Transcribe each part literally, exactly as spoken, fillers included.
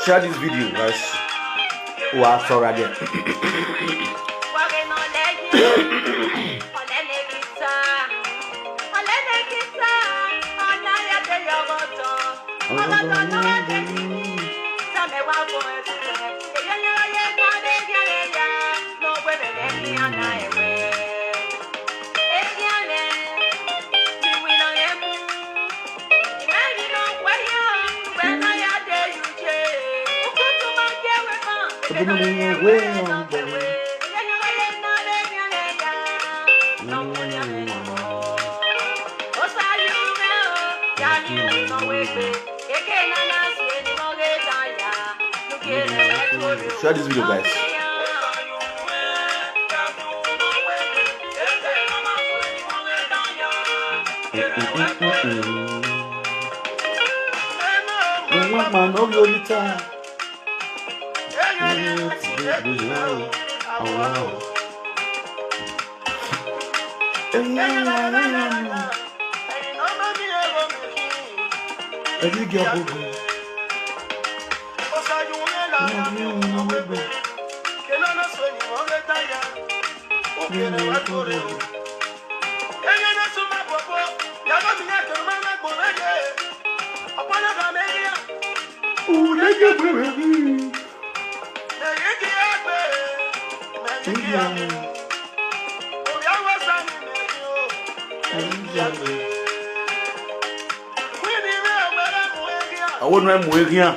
Share this video, guys. Wa sọ̀rọ̀ again. Share this video, guys. Awo no emu egia.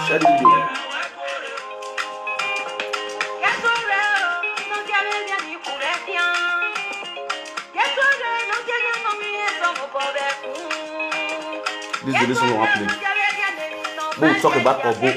Share the video. This is the reason why I play. We'll talk about Obo.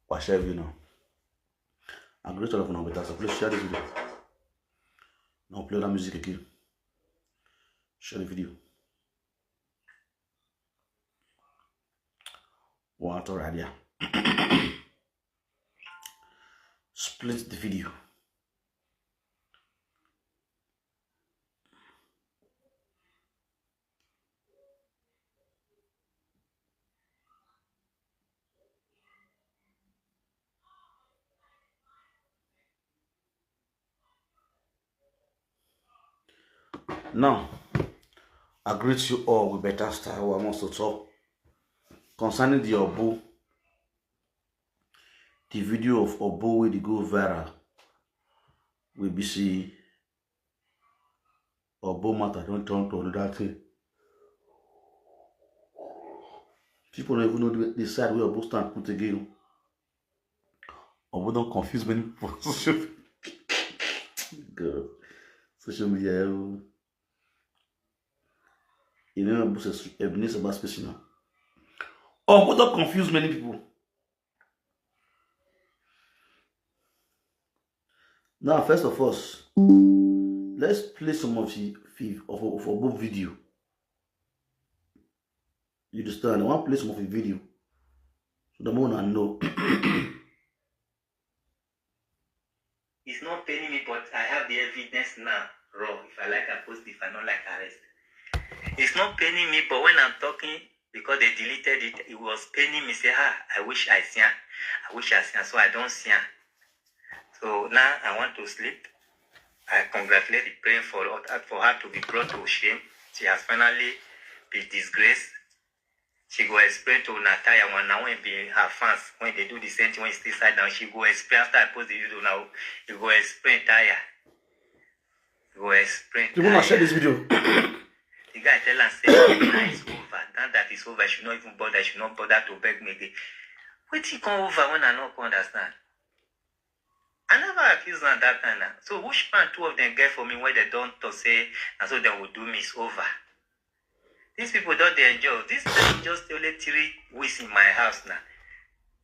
Wa share video now. I greet all of you now, but so please share this video. Now play that music again. Share the video. Wa to radio. Split the video. Now, I greet you all with better style. I must to talk concerning the Obu, the video of Obu wey dey go viral. We be see Obu matter don turn to another thing. People don't even know the, the side where Obu stand put again. Obu don confuse many people for social media. God. Social media, oh. You know, Obu says, Ebenezer Basket, you know. Obu don confuse many people. Now, first of all, let's play some of the fi-, of, of Obu video. You understand? I want to play some of the video so the more I know. It's not paining me, but I have the evidence now. Raw. If I like, I post. If I don't like, I rest. It's not paining me, but when I'm talking, because they deleted it, it was paining me. Say, ah, I wish I see am. I wish I see am. So I don't see am. So now I want to sleep. I congratulate the parent for, for her to be brought to shame. She has finally been disgraced. She go explain to una tire one now when be her fans, when they do the same thing, when she still sat down. She go explain after I post the video now. She go explain tire. She go explain. You wanna share this video? The guy tell her say, "Now it's over. Now that it's over, she not even bother. She not bother to beg me again." Wetin come over when I not understand? I never accuse am that time now. So which plan two of them get for me when they don't talk say, "And so they will do me, it's over"? These people don't dey enjoy. This time just only three weeks in my house now.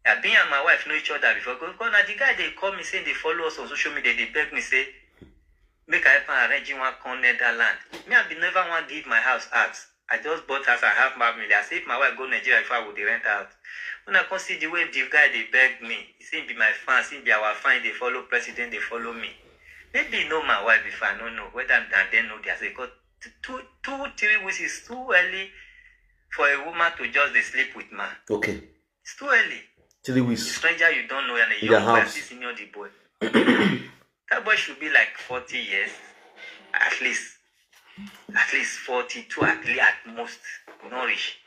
I been and my wife know each other before. Go, go now, the guy they call me saying they follow us on social media. They beg me say, make I help am arrange one corner land. Me, I be never want give my house out. I just bought house and have family. I say if my wife go Nigeria, if I would rent out. When I come see the way the guy they beg me, he say he be my fan, he be our fan, they follow president, they follow me. Maybe he know my wife if I don't know. Whether than they know, they say, "God, t-, two, two, three weeks is too early for a woman to just dey sleep with man." Okay. It's too early. Three weeks. A stranger you don't know, and a young boy, senior the boy. That boy should be like forty years, at least. At least forty-two, at least, at most. Not reach.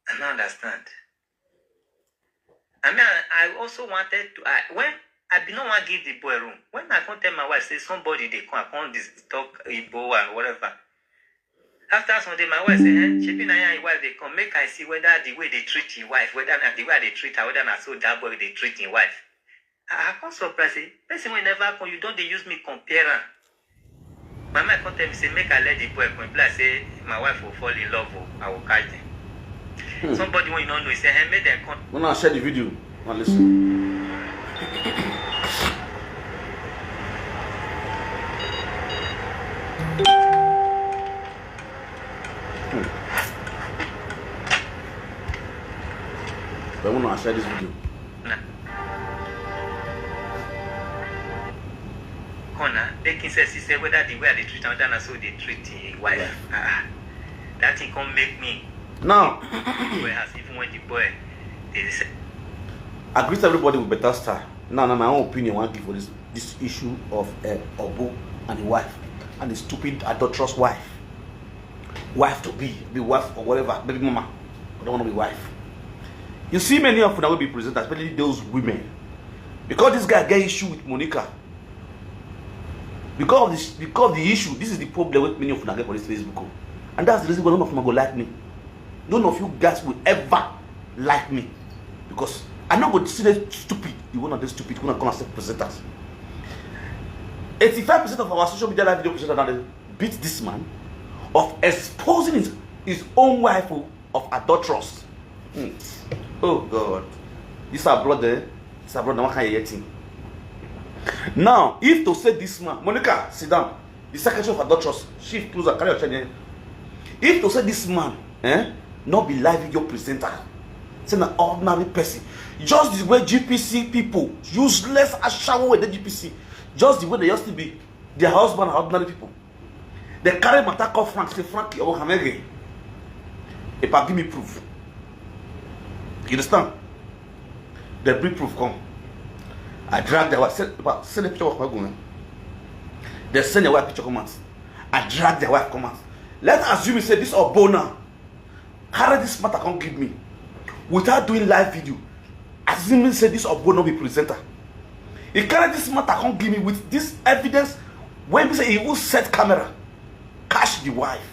I don't understand. I mean, I, I also wanted to, I, when I be no one give the boy room. When I come tell my wife, say somebody they come, I come dis-, talk Igbo and whatever. After some day, my wife say, "Eh, shebi na your wife they come. Make I see whether the way they treat your wife, whether na the way they treat her, whether na so that boy they treat your wife." I, I come surprise say, "Person wey never come, you don't dey use me compare am." My mind come tell me say, "Make I let the boy come. Be like say my wife will fall in love, oh, I will catch them." Hmm. Somebody when you don't know, he say, "Hey, make them come." When I share the video, now listen. Hmm. But when I share this video. Nah. Corner, making sense. He said whether the way they treat another, na so they treat his wife. Yeah. Ah, that thing come make me now. Warehouse, even when the boy, they say, I greet everybody with better style. Now, now my own opinion I want give for this, this issue of, uh, Obu and the wife and the stupid adulterous wife. Wife to be, be wife or whatever, baby mama. I don't want to be wife. You see, many of them will be presenters, especially those women. Because this guy get issue with Monica. Because of this, because of the issue, this is the problem with many of them get for this Facebook, oh. And that's the reason why none of them go like me. None of you guys will ever like me. Because I know go see the stupid, you wanna the stupid, you wanna come and say presenters. Eighty-five percent of our social media live video presenters now they beat this man of exposing his, his own wife, oh, of adulteress. Hmm. Oh God. This our brother, this our brother, what kind of thing? Now, if to say this man, Monica, sit down. The secretary of adulteress, shift closer, carry your chair there. If to say this man, eh, not be live video presenter, say na ordinary person, just the way G P C people, useless ashawo with the G P C, just the way they used to be, their husband are ordinary people. They carry matter call Frank, say, "Frank, you come again. If I give me proof." You understand? They bring proof come. I drag their wife, say, "Send the picture of my woman." They send their wife picture come out. I drag their wife come out. Let's assume say this Obo now carry this matter come give me without doing live video. Assuming say this Obo no be presenter. He carry this matter come give me with this evidence wey be say he even set camera, catch the wife.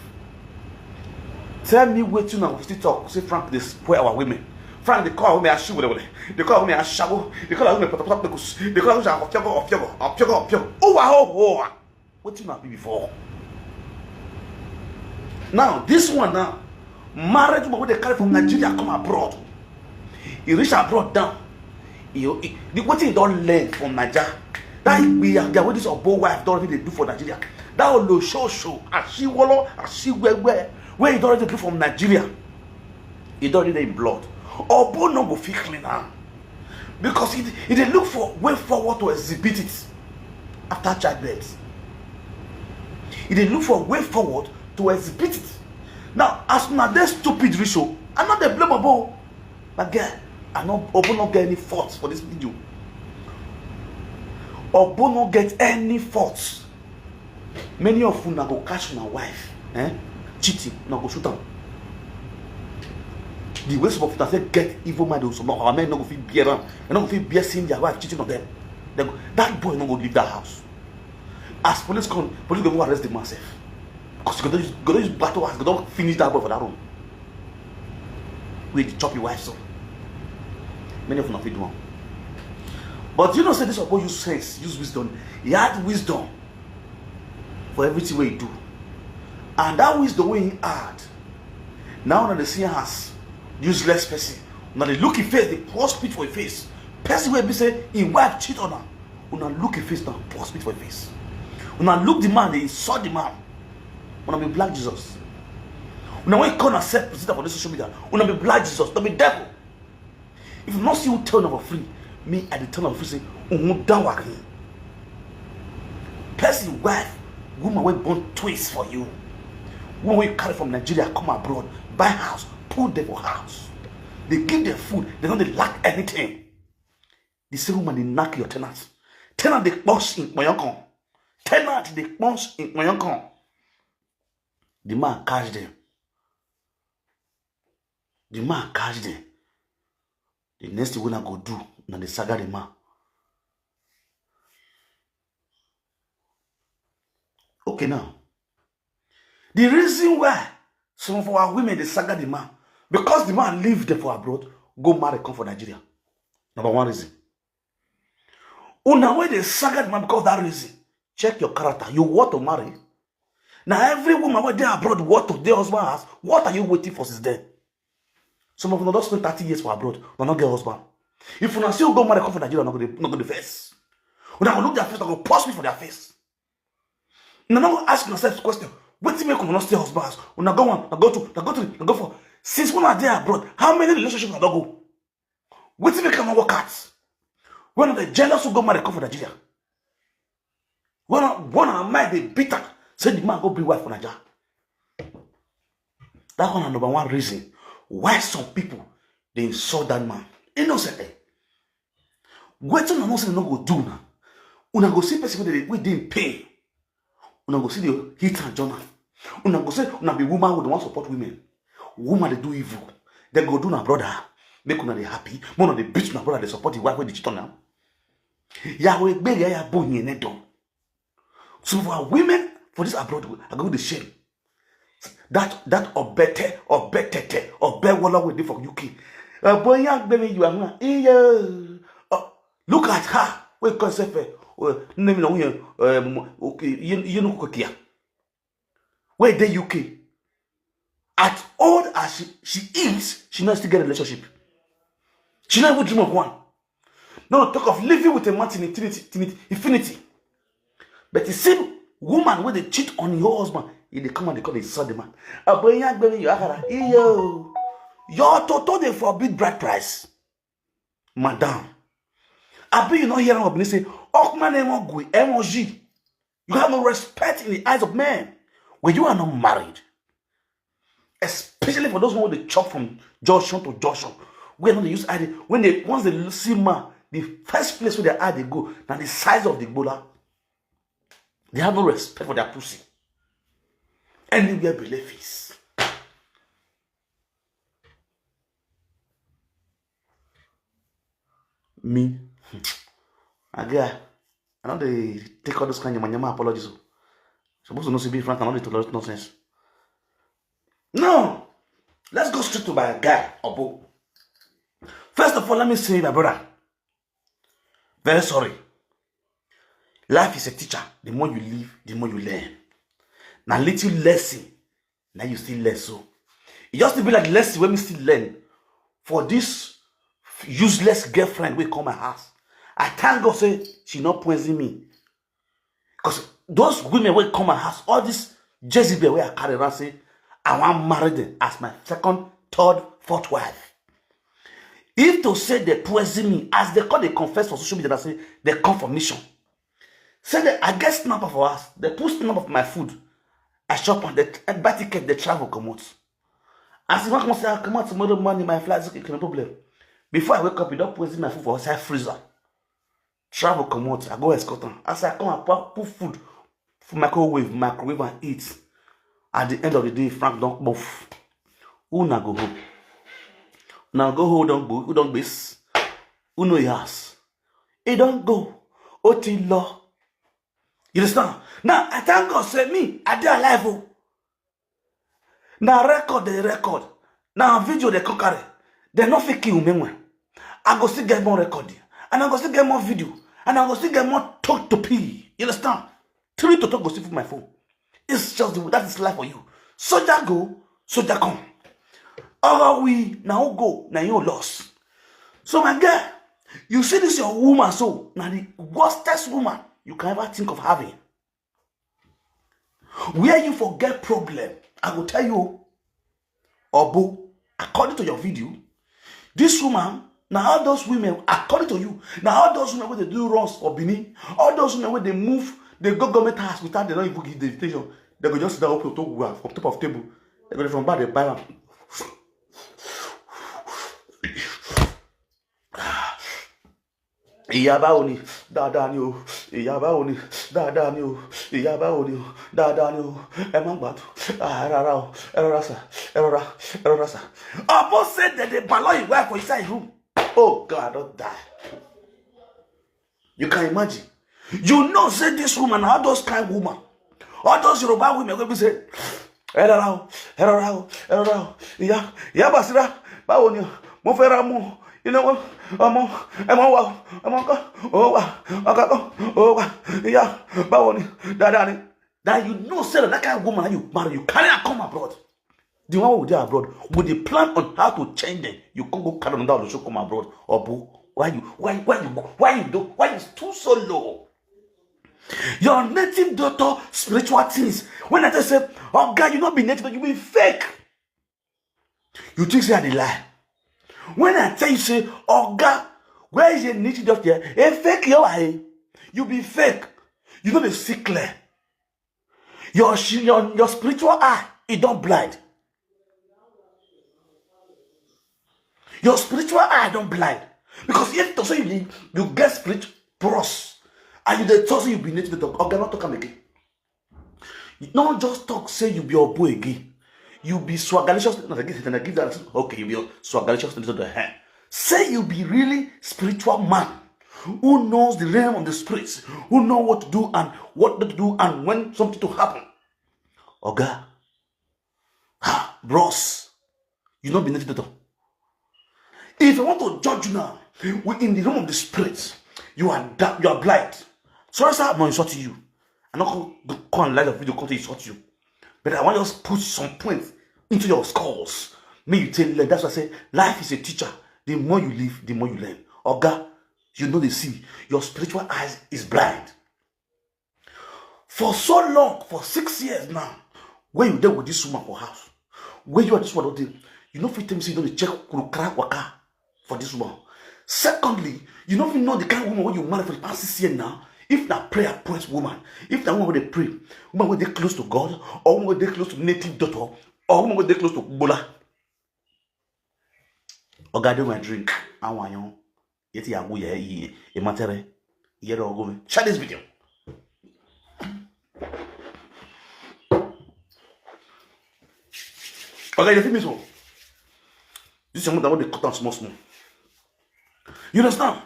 Tell me wetin una go still talk say Frank dey spoil our women. Frank dey call our women ashiwelewele, dey call our women ashawo, dey call our women potopoto kpekus, dey call our women ofiogo ofiogo ofiogo ofiogo. Uwa ho ho. Wetin una be before? Now this one now, married woman wey dey carry from Nigeria come abroad. E reach abroad now. E, e, the wetin e don learn from Naija, that igbiyaga wey this Obo wife don already dey do for Nigeria, that oloshoosho, ashiwolo, ashiwewe wey e don already do from Nigeria, e don already dey in blood. Obo no go fit clean am because e e dey look for way forward to exhibit it after childbirth. E dey look for way forward to exhibit it. Now as una dey stupid reach o, I no dey blame Obo. My guy, I no, Obo no get any fault for this video. Obo no get any fault. Many of una go catch una wife, eh, cheating, una go shoot am. The way some of una take get evil mind, some of our men no go fit bear am. Dem no go fit bear seeing their wife cheating on them. Dem go, that boy no go leave that house. As police come, police go go arrest the man sef. Because you go don use, go don use battle axe, go don finish that boy for that room. Wey dey chop your wife so. Many of una fit do am. But you know say this Obo use sense, use wisdom. He had wisdom for everything wey he do. And that wisdom wey he had, now una dey see am as useless person. Una dey look him face, dey pour spit for him face. Person wey be say him wife cheat on am. Una look him face now, pour spit for him face. Una look the man, dey insult the man. Una be black Jesus. Una wey call yourself presenter for this social media, una be black Jesus, una be devil. If you no see who tell una for free, me I dey tell una for free say, "Unwu dawa hin." Person wife, woman wey born twins for you, woman wey you carry from Nigeria come abroad, buy house, put them for house, dey give them food, they no dey lack anything. The same woman dey knack your tenant. Tenant dey kposh in kpoyokon. Tenant dey kposh in kpoyokon. The man catch them. The man catch them. The next thing wey una go do, na dey saga the man. Okay now, the reason why some of our women dey saga the man, because the man leave them for abroad, go marry come for Nigeria. Number one reason. Una wey dey saga the man because of that reason, check your character. You want to marry? Na every woman wey dey abroad want to dey husband house. What are you waiting for since then? Some of una don spend thirty years for abroad, una no get husband. If una still go marry come for Nigeria, una go dey, una go dey vex. Una go look their face, una go pour spit for their face. Una no go ask yourself question, wetin make una no stay husband house? Una go one, una go two, una go three, una go four. Since una dey abroad, how many relationship una don go? Wetin make am no work out? When una dey jealous who go marry come for Nigeria? When una, when una mind dey bitter, say the man go bring wife for Naija. That one na number one reason why some people dey insult that man. Innocent, eh? Wetin una know say dem no go do una? Una go see person wey dey, wey dey in pain. Una go see the hit and journal. Una go say una be woman wey dey wan support women. Woman dey do evil. Dem go do una brother. Make una dey happy. Make una dey beat una brother, dey support the wife wey dey cheat on am. Yahweh gbere ya bo yen ne don. Some of our women for this abroad, I go dey shame. That, that obete, obetete, obewolo wey dey for U K. Uh, boy, young baby, you are not. Iyo. Uh, look at her. Wait, come say, uh, name no, um, okay, you, you know, Kokia. Where dey U K? As old as she, she is, she no still get relationship. She no even dream of one. No talk of living with a man till infinity, till infinity. But you see, woman wey dey cheat on your husband, e dey come and dey come dey insult the man. Aboyan gbemi your akara, iyo. Your toto dey forbid bride price. Madam, abi you no hear am of me say, "Okman emo gui, emo ji"? You have no respect in the eyes of men. When you are not married, especially for those who dey chop from junction to junction, wey no dey use eye dey, when they, once they see man, the first place wey their eye dey go na the size of the gbola. They have no respect for their pussy. Anywhere belle fit. Me, again, I no dey take all those kind of yama apologies o. Suppose to know say be frank, I no dey tolerate nonsense. No, let's go straight to my guy, Obo. First of all, let me say, my brother, very sorry. Life is a teacher. The more you live, the more you learn. Na little lesson, now you still learn so. E just be like the lesson wey me still learn for this useless girlfriend wey come my house. I thank God say she no poison me. Because those women wey come my house, all this Jezebel wey I carry around, say I wan marry them as my second, third, fourth wife. If to say they poison me, as they come dey confess for social media, say they come for mission. Say that I get snap for us. They put snap of my food. I shop and they buy ticket, they travel comot. As you want to say, I come out tomorrow morning, my flight is okay, no problem. Before I wake up, you don poison my food for outside freezer. Travel comot, I go escort am. As I come, I put, put food for microwave, microwave and eat. At the end of the day, Frank don kpof. Who na go home? Na go home, don go, who don base? Who know your house? E don go. O ti lọ. You understand? Now, I thank God say me, I dey alive o. Na record dey record. Na video dey come carry. They no fit kill me when. I go still get more record there. And I go still get more video. And I go still get more talk to pee. You understand? Three to talk go still for my phone. It's just the, that is life for you. Soldier go, soldier come. Our we now go, now you lost. So my girl, you see this your woman so, now the worstest woman you can ever think of having. Where you for get problem, I go tell you, Obo, according to your video, this woman, now all those women, according to you, now all those women wey dey do runs for Benin, all those women wey dey move, they go government house without they don't even give the invitation. They go just sit down up on top, on top of table. They go from back, they buy am. Ìyá báwo ni? Dáadáa ni o. Ìyá báwo ni? Dáadáa ni o. Ìyá báwo ni o? Dáadáa ni o. Ẹ má gbàdùn. Ah, ẹ rárá o. Ẹ rọra sà. Ẹ rọra. Ẹ rọra sà. Obo say that they balloon him wife for inside room. Oh God, I don die. You can imagine. You know say this woman, all those kind woman, all those Yoruba women wey be say, ẹ rọra o, ẹ rọra o, ẹ rọra o, ìyá, ìyá Basira, báwo ni o? Mo fẹ́ ra mú o, you know, ọmọ, ẹ mọ wa o, ọmọ kan, owó wa, ọkọ kan, owó wa, ìyá, báwo ni? Dáadáa ni. That you know say that kind of woman you marry, you carry her come abroad. The one wey dey abroad, we dey plan on how to change them. You come go carry another Olosho come abroad. Obo, why you, why, why you, why you do, why you too so low? Your native daughter spiritual things. When I tell you say, oh God, you not be native, you be fake. You think say I dey lie? When I tell you say, oh God, where is your native daughter? A fake you are. You be fake. You no dey see clear. Your shi- your your spiritual eye, e don blind. Your spiritual eye don blind. Because if to say you dey- you get spirit pros and you dey talk say you be native doctor, oga no talk am again. You no just talk say you be obo again. You be swagalicious. No, I give, I give that. Okay, you be a swagalicious to the hand. Say you be really spiritual man who knows the realm of the spirits, who know what to do and what not to do and when something to happen. Oga, ha, bros, you no be native doctor. If I want to judge you now, we in the realm of the spirit, you are da- you are blind. Sorry, sir, I'm not insulting you. I'm not going to come and live a video come to insult you. But I want to just put some points into your skulls. Me, you tell them. That's why I say life is a teacher. The more you live, the more you learn. Oga, you no dey see. Your spiritual eyes is blind. For so long, for six years now, where you dey with this woman for house, where you and this woman don dey, you no fit tell me say you don dey check kurukara waka for this woman. Secondly, you no fit know the kind of woman wey you marry for the past six years now. If na prayer point woman, if na woman wey dey pray, woman wey dey close to God, or woman wey dey close to native daughter, or woman wey dey close to Gbola. Oga, do my drink. Awayon. Yeti yagu ye ye ematere. Ye do go me. Share this video. Okay, you feel me so? This is something that want to cut down small, small. You understand?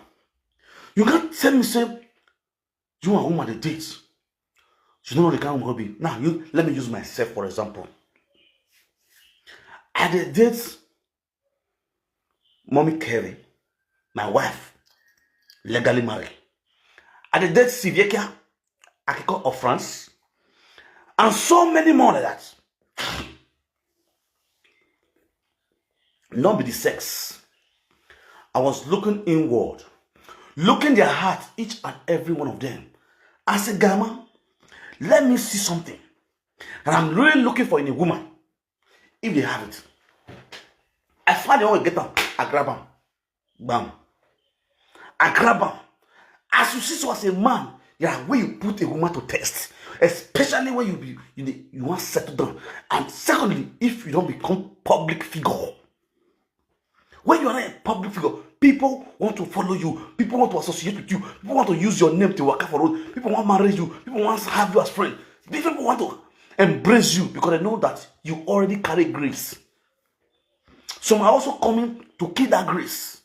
You can't tell me, say, you and woman dey date. You know the kind of hobby. Now, you let me use myself for example. I dey date Mommy Kerry, my wife, legally married. I dey date Siviekia Akiko of France, and so many more like that. Not be the sex. I was looking inward, looking their heart, each and every one of them. I said, Gama, let me see something. And I'm really looking for in a woman, if they have it. I find the one get am, I grab am. Bam. I grab am. As you see, so as a man, yeah, when you put a woman to test, especially when you be you, dey- you want to settle down, and secondly, if you don't become public figure, when you are not a public figure, people want to follow you, people want to associate with you, people want to use your name to work for road, people want to marry you, people want to have you as friend, these people want to embrace you because they know that you already carry grace. Some are also coming to kill that grace.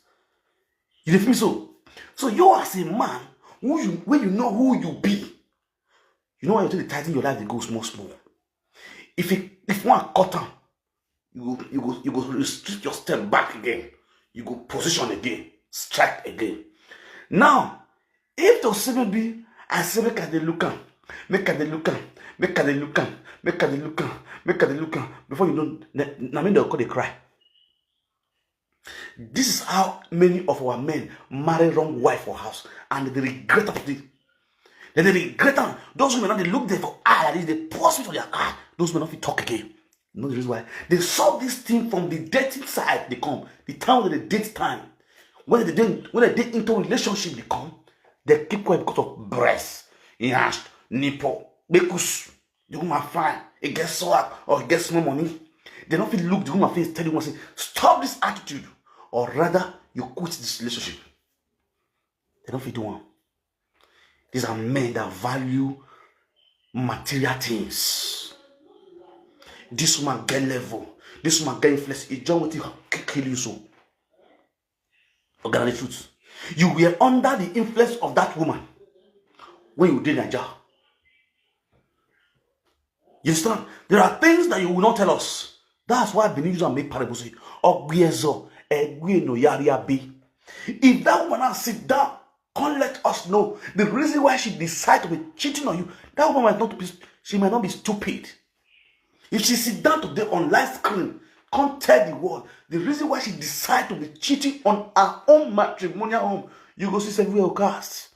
You dey feel me so? So you as a man, who you when you know who you be, you know why you take the tighten your life dey go small small. If it, if one cut am, you go you go you go restrict your step back again. You go position again, strike again. Now, if to say maybe I say make I dey look am, make I dey look am, make I dey look am, make I dey look am, make I dey look am, before you know, na na me dey call dey cry. This is how many of our men marry wrong wife for house, and they regret am today. Then they regret am. Those women now they look there for eye like this, they pour spit for their eye. Those men no fit talk again. You know the reason why? They saw this thing from the dating side. They come the time when they date time, when they dey when they dey into relationship they come, they keep quiet because of breast, yansh, nipple, bekus. The woman fine, e get swag or e get small money. They no fit look the woman face tell the woman say stop this attitude, or rather you quit this relationship. They no fit do am. These are men that value material things. This woman get level, this woman get influence, e just wetin kill you so. Oga, na the truth. You were under the influence of that woman when you dey Naija. You understand? There are things that you will not tell us. That's why Benin use am make parable say, Ogwiezo, Egwe no yari abi. If that woman now sit down, come let us know the reason why she decide to be cheating on you. That woman might not be, she might not be stupid. If she sit down today on live screen, come tell the world the reason why she decide to be cheating on her own matrimonial home, you go see say everywhere go cast.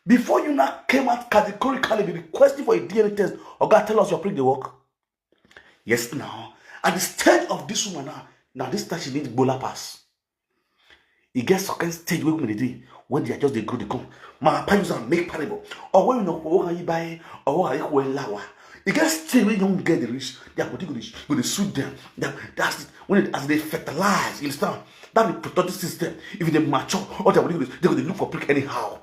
Before you now came out categorically be requesting for a D N A test, Oga, tell us your prick dey work. Yes now, at the stage of this woman now, now this time she need gbola pass. E get some kind stage wey women dey dey when they are just dey grow dey come. My papa use am make parable. Or when you know what you buy, or what you wear lawa. E get stage wey young girl dey reach, their body go dey go dey suit them. That, that's it. When it, as they fertilize, you understand? That reproductive system, if they mature, all their body go dey, they go dey look for prick anyhow.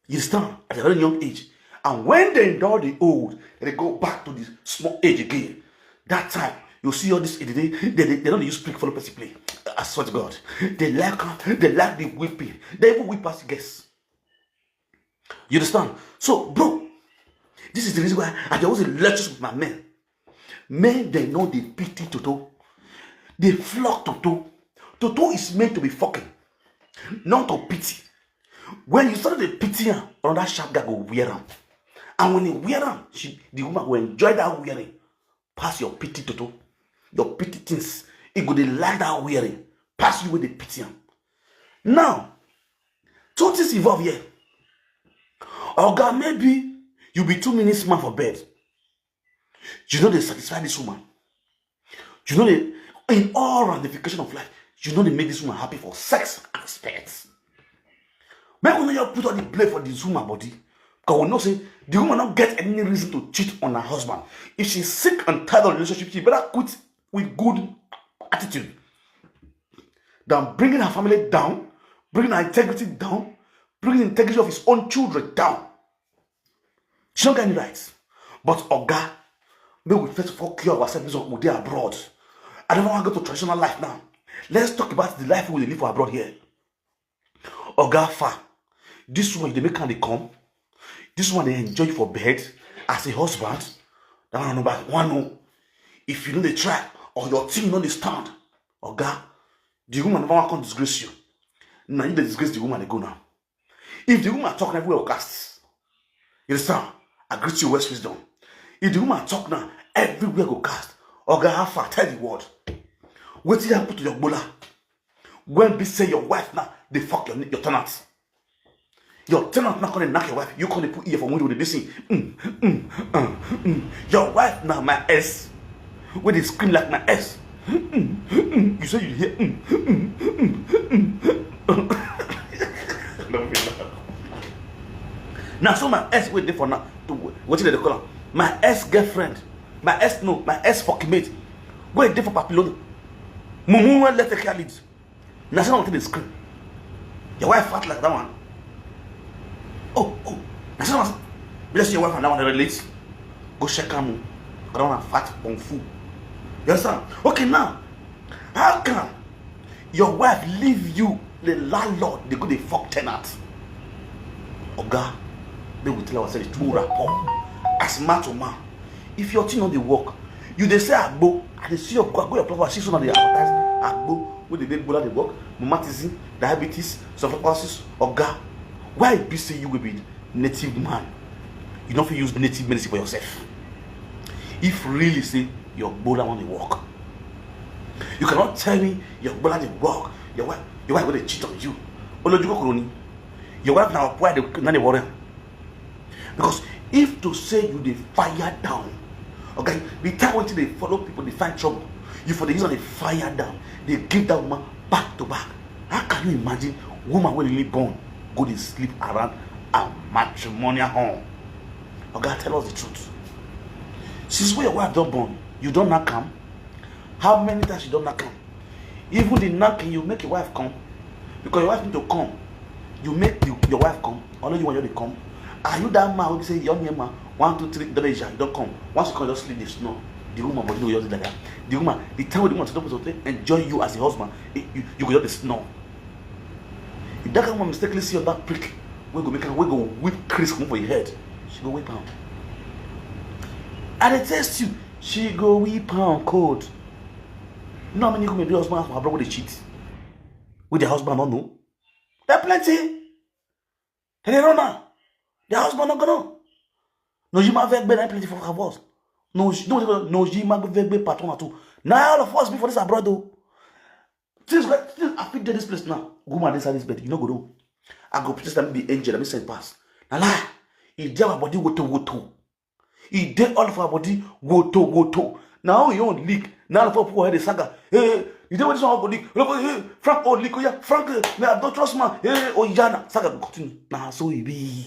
You understand? At a very young age. And when they don dey old, they go back to the small age again. That time, you see all this, they, they, they, they don't use prick follow person play. I swear to God. They like am, they like the whipping. They even whip us guess. You understand? So, bro, this is the reason why I dey always lecture with my men. Men, they know they pity Toto. They flock Toto. Toto is meant to be fucking, not to pity. When you start to pity am, another sharp guy go wear am. And when he wear am, she, the woman go enjoy that wearing. Pass your pity Toto. Your pity things. E go dey like that wearing. Pass you wey dey pity am. Now, two things involve here. Oga, maybe you be two minutes man for bed. You no dey satisfy this woman. You no dey, in all ramification of life, you no dey make this woman happy for sex aspects. Make una just put all the blame for this woman body. Because we know say the woman no get any reason to cheat on her husband. If she's sick and tired of relationship, she better quit with good attitude than bringing her family down, bringing her integrity down, bringing the integrity of his own children down. She don't get any rights. But Oga, may we first of all cure ourselves, this one we dey abroad. I don't want to go to traditional life now. Let's talk about the life we dey live for abroad here. Oga, far. This one, they make am dey come. This one, they enjoy you for bed as a husband. That one, number one, no. If you no dey try or your team no dey stand, Oga, the woman never wan come disgrace you. Now you dey disgrace the woman, dey go now. If the woman talk, everywhere go cast. You understand? I greet you, West Wisdom. If the woman talk now, everywhere go cast. Oga, how far? Tell the world. Wetin happen to your gbola? When be say your wife now, they fuck your, your tenant. Your tenant now come dey knock your wife. You come dey put ear for window, dey listen. Mm, mm, uh, mm. Your wife now, my ex, wey dey scream like my ex. Mm, mm, mm. You say you hear? Mm, mm, mm, mm, mm. No be laugh. Now, so my ex wey dey for now, wetin dem dey call am? My ex girlfriend, my ex, no, my ex fucking mate, wey dey for Papiloni. Mumu wan let take care lead. Na so one thing dey scream. Your wife fat like that one. Oh, oh. Na so one. Let's see your wife and that one relate. Go check am. That one fat kung fu. You understand? Okay, now, how can your wife leave you, the landlord, dey go dey fuck tenant? Oga, make we tell ourselves the true rapport. As man to man, if your thing no dey work, you dey say agbo. I dey see your go, go your platform, I see someone dey advertise agbo wey dey make gbola dey work, rheumatism, diabetes, some houses. Oga, why e be say you wey be native man, you no fit use native medicine for yourself? If really say your gbola wan dey work, you cannot tell me your gbola dey work, your wife, your wife go dey cheat on you. Oloju kokoro ni. Your wife na why dey, na dey worry am. Because if to say you dey fire down, okay, the time wey you dey follow people dey find trouble, you for dey use am dey fire down, dey give that woman back to back. How can you imagine woman wey newly born go dey sleep around a matrimonial home? Oga, tell us the truth. Since wey your wife don born, you don knack am? How many times you don knack am? Even the knocking, you make your wife come, because your wife need to come. You make the, your wife come. Only you want you to come. Are you that man who say your name man? One, two, three, don't you don't come. Once you come, just sleep, dey snore. The woman body no just like that. The woman, the time wey the woman suppose to enjoy you as a husband, eh, you, you go just dey snore. If that kind of woman mistakenly see your back prick, wey go make am, wey go whip Chris come for your head, she go whip am. I dey test you, she go whip am cold. You know how many women be husband for abroad wey dey cheat, wey their husband no know? There plenty. Dem dey run am. Their husband no go know. Nojima Vegbe na plenty for her boss. No, no, Nojima Vegbe patron too. Now all of us be for this abroad though. Things like things I fit dey this place now. Woman inside this bed, you no go know. I go pretend say I be angel, I be sent pass. Na lie. E dey our body woto woto. E dey all of our body woto woto. Na how your own leak. Na all of our people head dey saga. Hey, you dey with this one go leak. Hey, Frank, oh, leak, oh yeah, Frank, eh, na adulterous man. Hey, oh yeah, na saga go continue. Na so e be.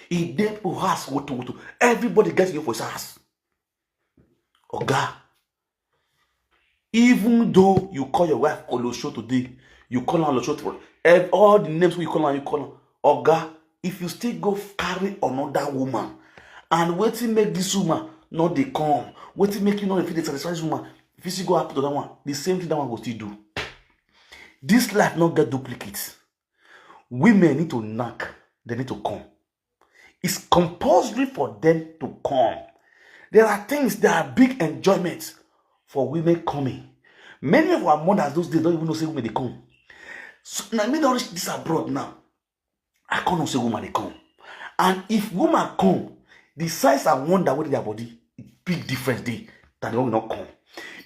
E dey for house woto woto. Everybody get you for his house. Oga, even though you call your wife Olosho today, you call her Olosho for ev-, all the names wey you call her, you call her. Oga, if you still go carry another woman, and wetin make this woman no dey come, wetin make you no dey fit dey satisfy this woman, if you still go happen to that one, the same thing that one go still do. This life no get duplicate. Women need to knack, they need to come. It's compulsory for them to come. There are things that are big enjoyments for women coming. Many of our mothers those days don't even know say women dey come. So, na me don reach this abroad now. I come know say woman dey come. And if woman come, the size and wonder wey dey their body, big difference dey than the one wey no come.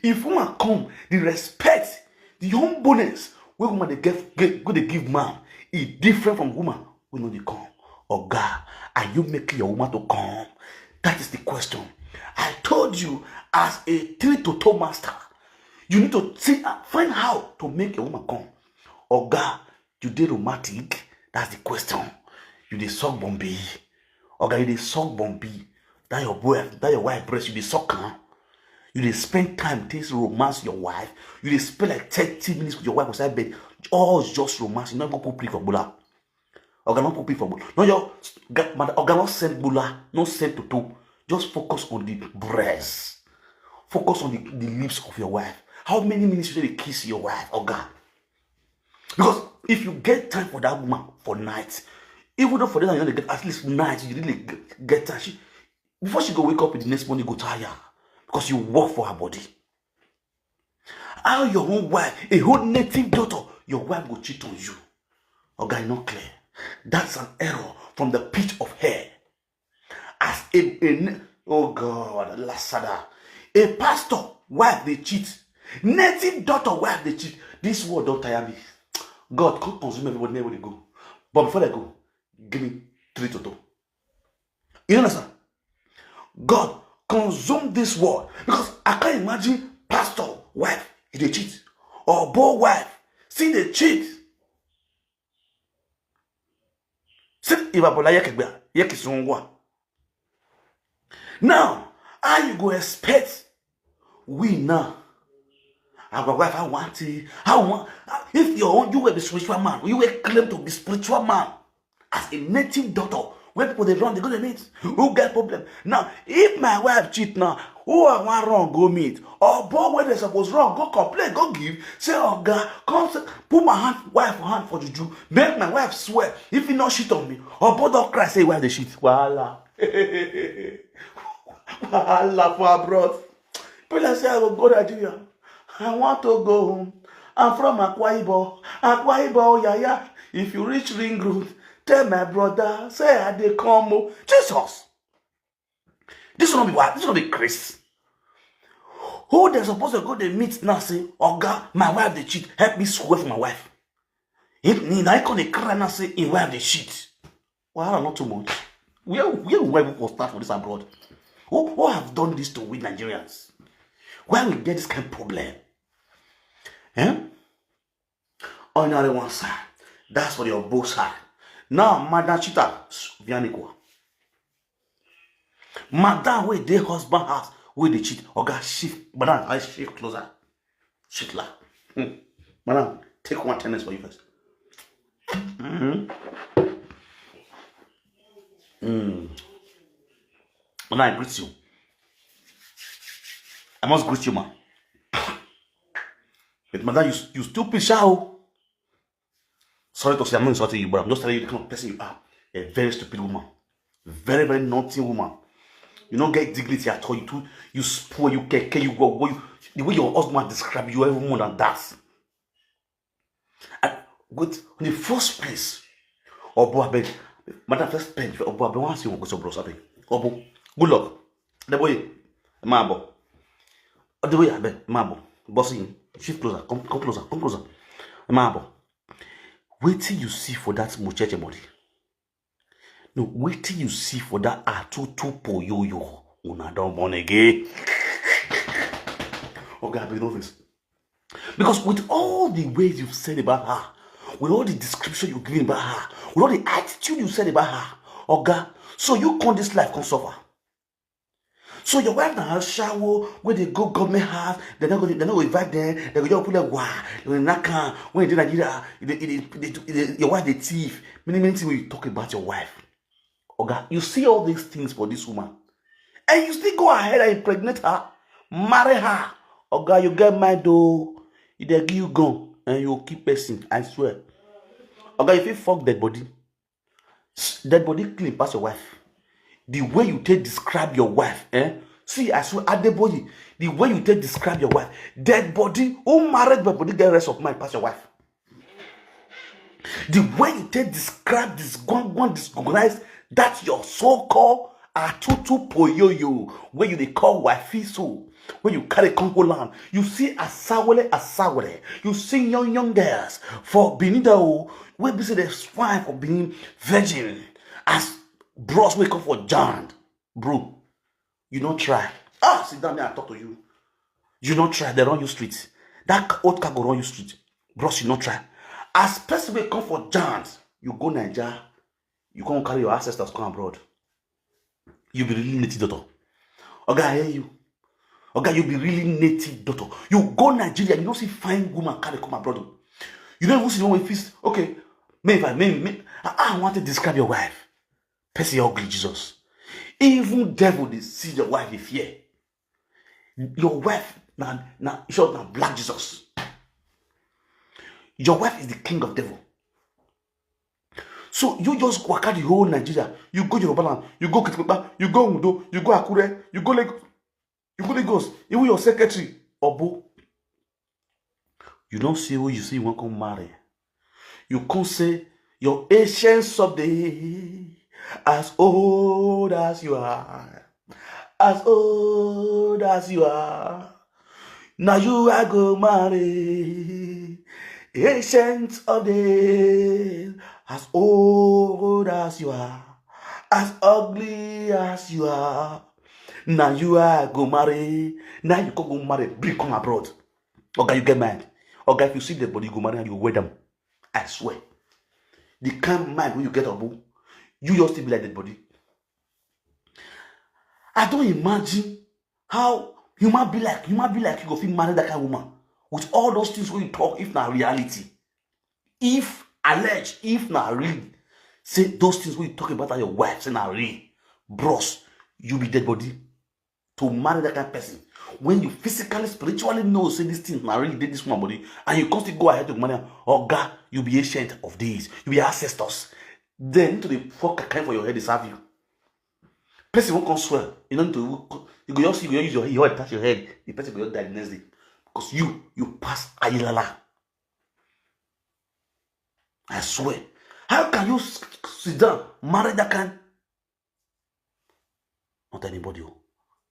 If woman come, the respect, the humbleness wey woman dey get, get, go dey give man, e different from woman wey no dey come. Oga, are you making your woman to come? That is the question. I told you, as a three to toe master, you need to see, uh, find how to make your woman come. Oga, you dey romantic? That's the question. You dey suck Bombay. Oga, you dey suck Bombay. That your wife, that your wife breast, you dey suck am. You dey spend time take romance your wife. You dey spend like thirty minutes with your wife outside bed. All just romance. You no go put play for gbola. Oga no put play for gbola. No, your ga-, madam, oga no send gbola, no send toto. Just focus on the breast. Focus on the, the lips of your wife. How many minutes you dey kiss your wife, oga? Because if you get time for that woman for night, even though for that night you no dey get, at least night you really get, get time. She, before she go wake up in the next morning, go tire because you work for her body. How your own wife, a whole native daughter, your wife go cheat on you? Oga, e no clear. That's an error from the pit of hell. As a, a n- oh God, lasada, a pastor wife dey cheat, native daughter wife dey cheat. This world don tire me. God, come consume everybody, make everybody go. But before I go, give me three toto. You understand? God, consume this world, because I can't imagine pastor wife e dey cheat, or boy wife still dey cheat. See, Ibabola Yekegbe, Yekisungwa. Now, how you go expect we now? Our wife, I want it. I want. If your own, you will be spiritual man. You will claim to be spiritual man. As a native daughter, where people they run, they go to meet. Who get problem? Now, if my wife cheat now, who I want wrong go meet? Or boy, where they suppose wrong, go complain, go give. Say, oh God, come say, put my hand, wife hand for juju. Make my wife swear. If he not shit on me, or boy don't cry, say, why they shit? Wahala. Wahala for abroad. People say, I will go Nigeria. I want to go home. I'm from Akwa Ibom. Akwa Ibom, oh, yeah, yeah. If you reach Ring Road, tell my brother, say I dey come. Oh. Jesus. This will not be what? This will not be Chris. Who they supposed to go they meet now say, oga, my wife they cheat. Help me swear for my wife. He, he now come dey cry now say his wife they cheat. Wahala not too much. Where where will we go start for this abroad? Who, who have done this to we Nigerians? Where we get this kind of problem? Eh? On the other one side, that's for your both side. Now, Madam Chita Vianikwa. Madam, where they husband house, where they cheat, oga shift, madam, I shift closer. Shift la. Hmm. Madam, take one tennis for you first. Mm-hmm. Mm. Madam, I greet you. I must greet you, man. But madam, you, you stupid, sha o. Sorry to say, I'm not insulting you, but I'm just telling you the kind of person you are. A very stupid woman. Very, very naughty woman. You don't get dignity at all. You too, you spoil, you keke, you go, go, you, the way your husband describe you, even more than that. And with in the first place, Obo Abeg, madam first pen, Obo Abeg, once you go so bros, Abeg. Obo, good luck. The boy, Mabo. The boy, Abeg, Mabo. Bossy, shift closer, come, come closer, come closer. Mabo. Wait till you see for that muchacha body. No, wait till you see for that atutu poyoyo. Una don born again. Okay, I know this. Because with all the ways you've said about her, with all the description you've given about her, with all the attitude you said about her, Oga, so you come this life come suffer. So your wife na ashawo wey dey go government house, dem no go dem no go invite dem, dem go just put dem wa, dem go knack am. When you dey Nigeria, you dey, you dey, you dey, you dey, your wife dey thief. Many many things wey you talk about your wife. Oga, you see all these things for this woman, and you still go ahead and impregnate her, marry her. Oga, you get mind o. If dem give you gun and you kill person, I swear. Oga, you fit fuck dead body. Dead body clean pass your wife. The way you take describe your wife, eh? See, I swear, Adeboye, the way you take describe your wife, dead body, who married dead body get rest of mind pass your wife? The way you take describe this gwangwan, disorganized, that your so-called atutu poyoyo, where you dey call wifey so, when you carry Congo land, you see asawele asawele, you see young young girls for Benin o, wey be say dem fine for Benin, virgin, as bros wey come for Jan, bro, you no try. Ah, sit down, me I talk to you. You no try, dem run you street. That old cargo run you street. Bros, you no try. As person wey come for Jan, you go Naija, you come carry your ancestors come abroad. You be really native daughter. Oga, I hear you. Oga, you be really native daughter. You go Nigeria, you no see fine woman carry come abroad o. You no even see one wey fit. Okay, me if I me, me I, I want to describe your wife. Person ugly, Jesus. Even devil dey see your wife dey fear. Your wife na na in short na black Jesus. Your wife is the king of devil. So you just waka the whole Nigeria. You go Yorubaland, you go Kitipupa, you go Undo, you go Akure, you go Lagos, you go Lagos. Even your secretary, Obo. You don't see who you see you want come marry. You come say your ancient subject, as old as you are, as old as you are. Now you are go marry. Ancient of days, as old as you are, as ugly as you are. Now you are go marry. Now you go go marry, bring come abroad. Oga, you get mind. Oga, if you see the body, you go marry and you wear them. I swear. The kind mind when you get Obu, you just still be like dead body. I don't imagine how human be like human be like you go fit marry that kind of woman with all those things when you talk if na reality. If alleged, if na real, say those things when you talk about your wife, say na real, bros, you be dead body to marry that kind of person. When you physically, spiritually know say this thing na really dey this woman body, and you come still go ahead to marry am, oga, you be ancient of days, you be ancestors. Then to the fuck kind for your head dey serve you. Person won't come swear. You don't need to. You go just you go use your, your head touch your head. The person go just die the next day because you you pass ayilala. I swear. How can you s- sit down, marry that kind? Not anybody. Oh.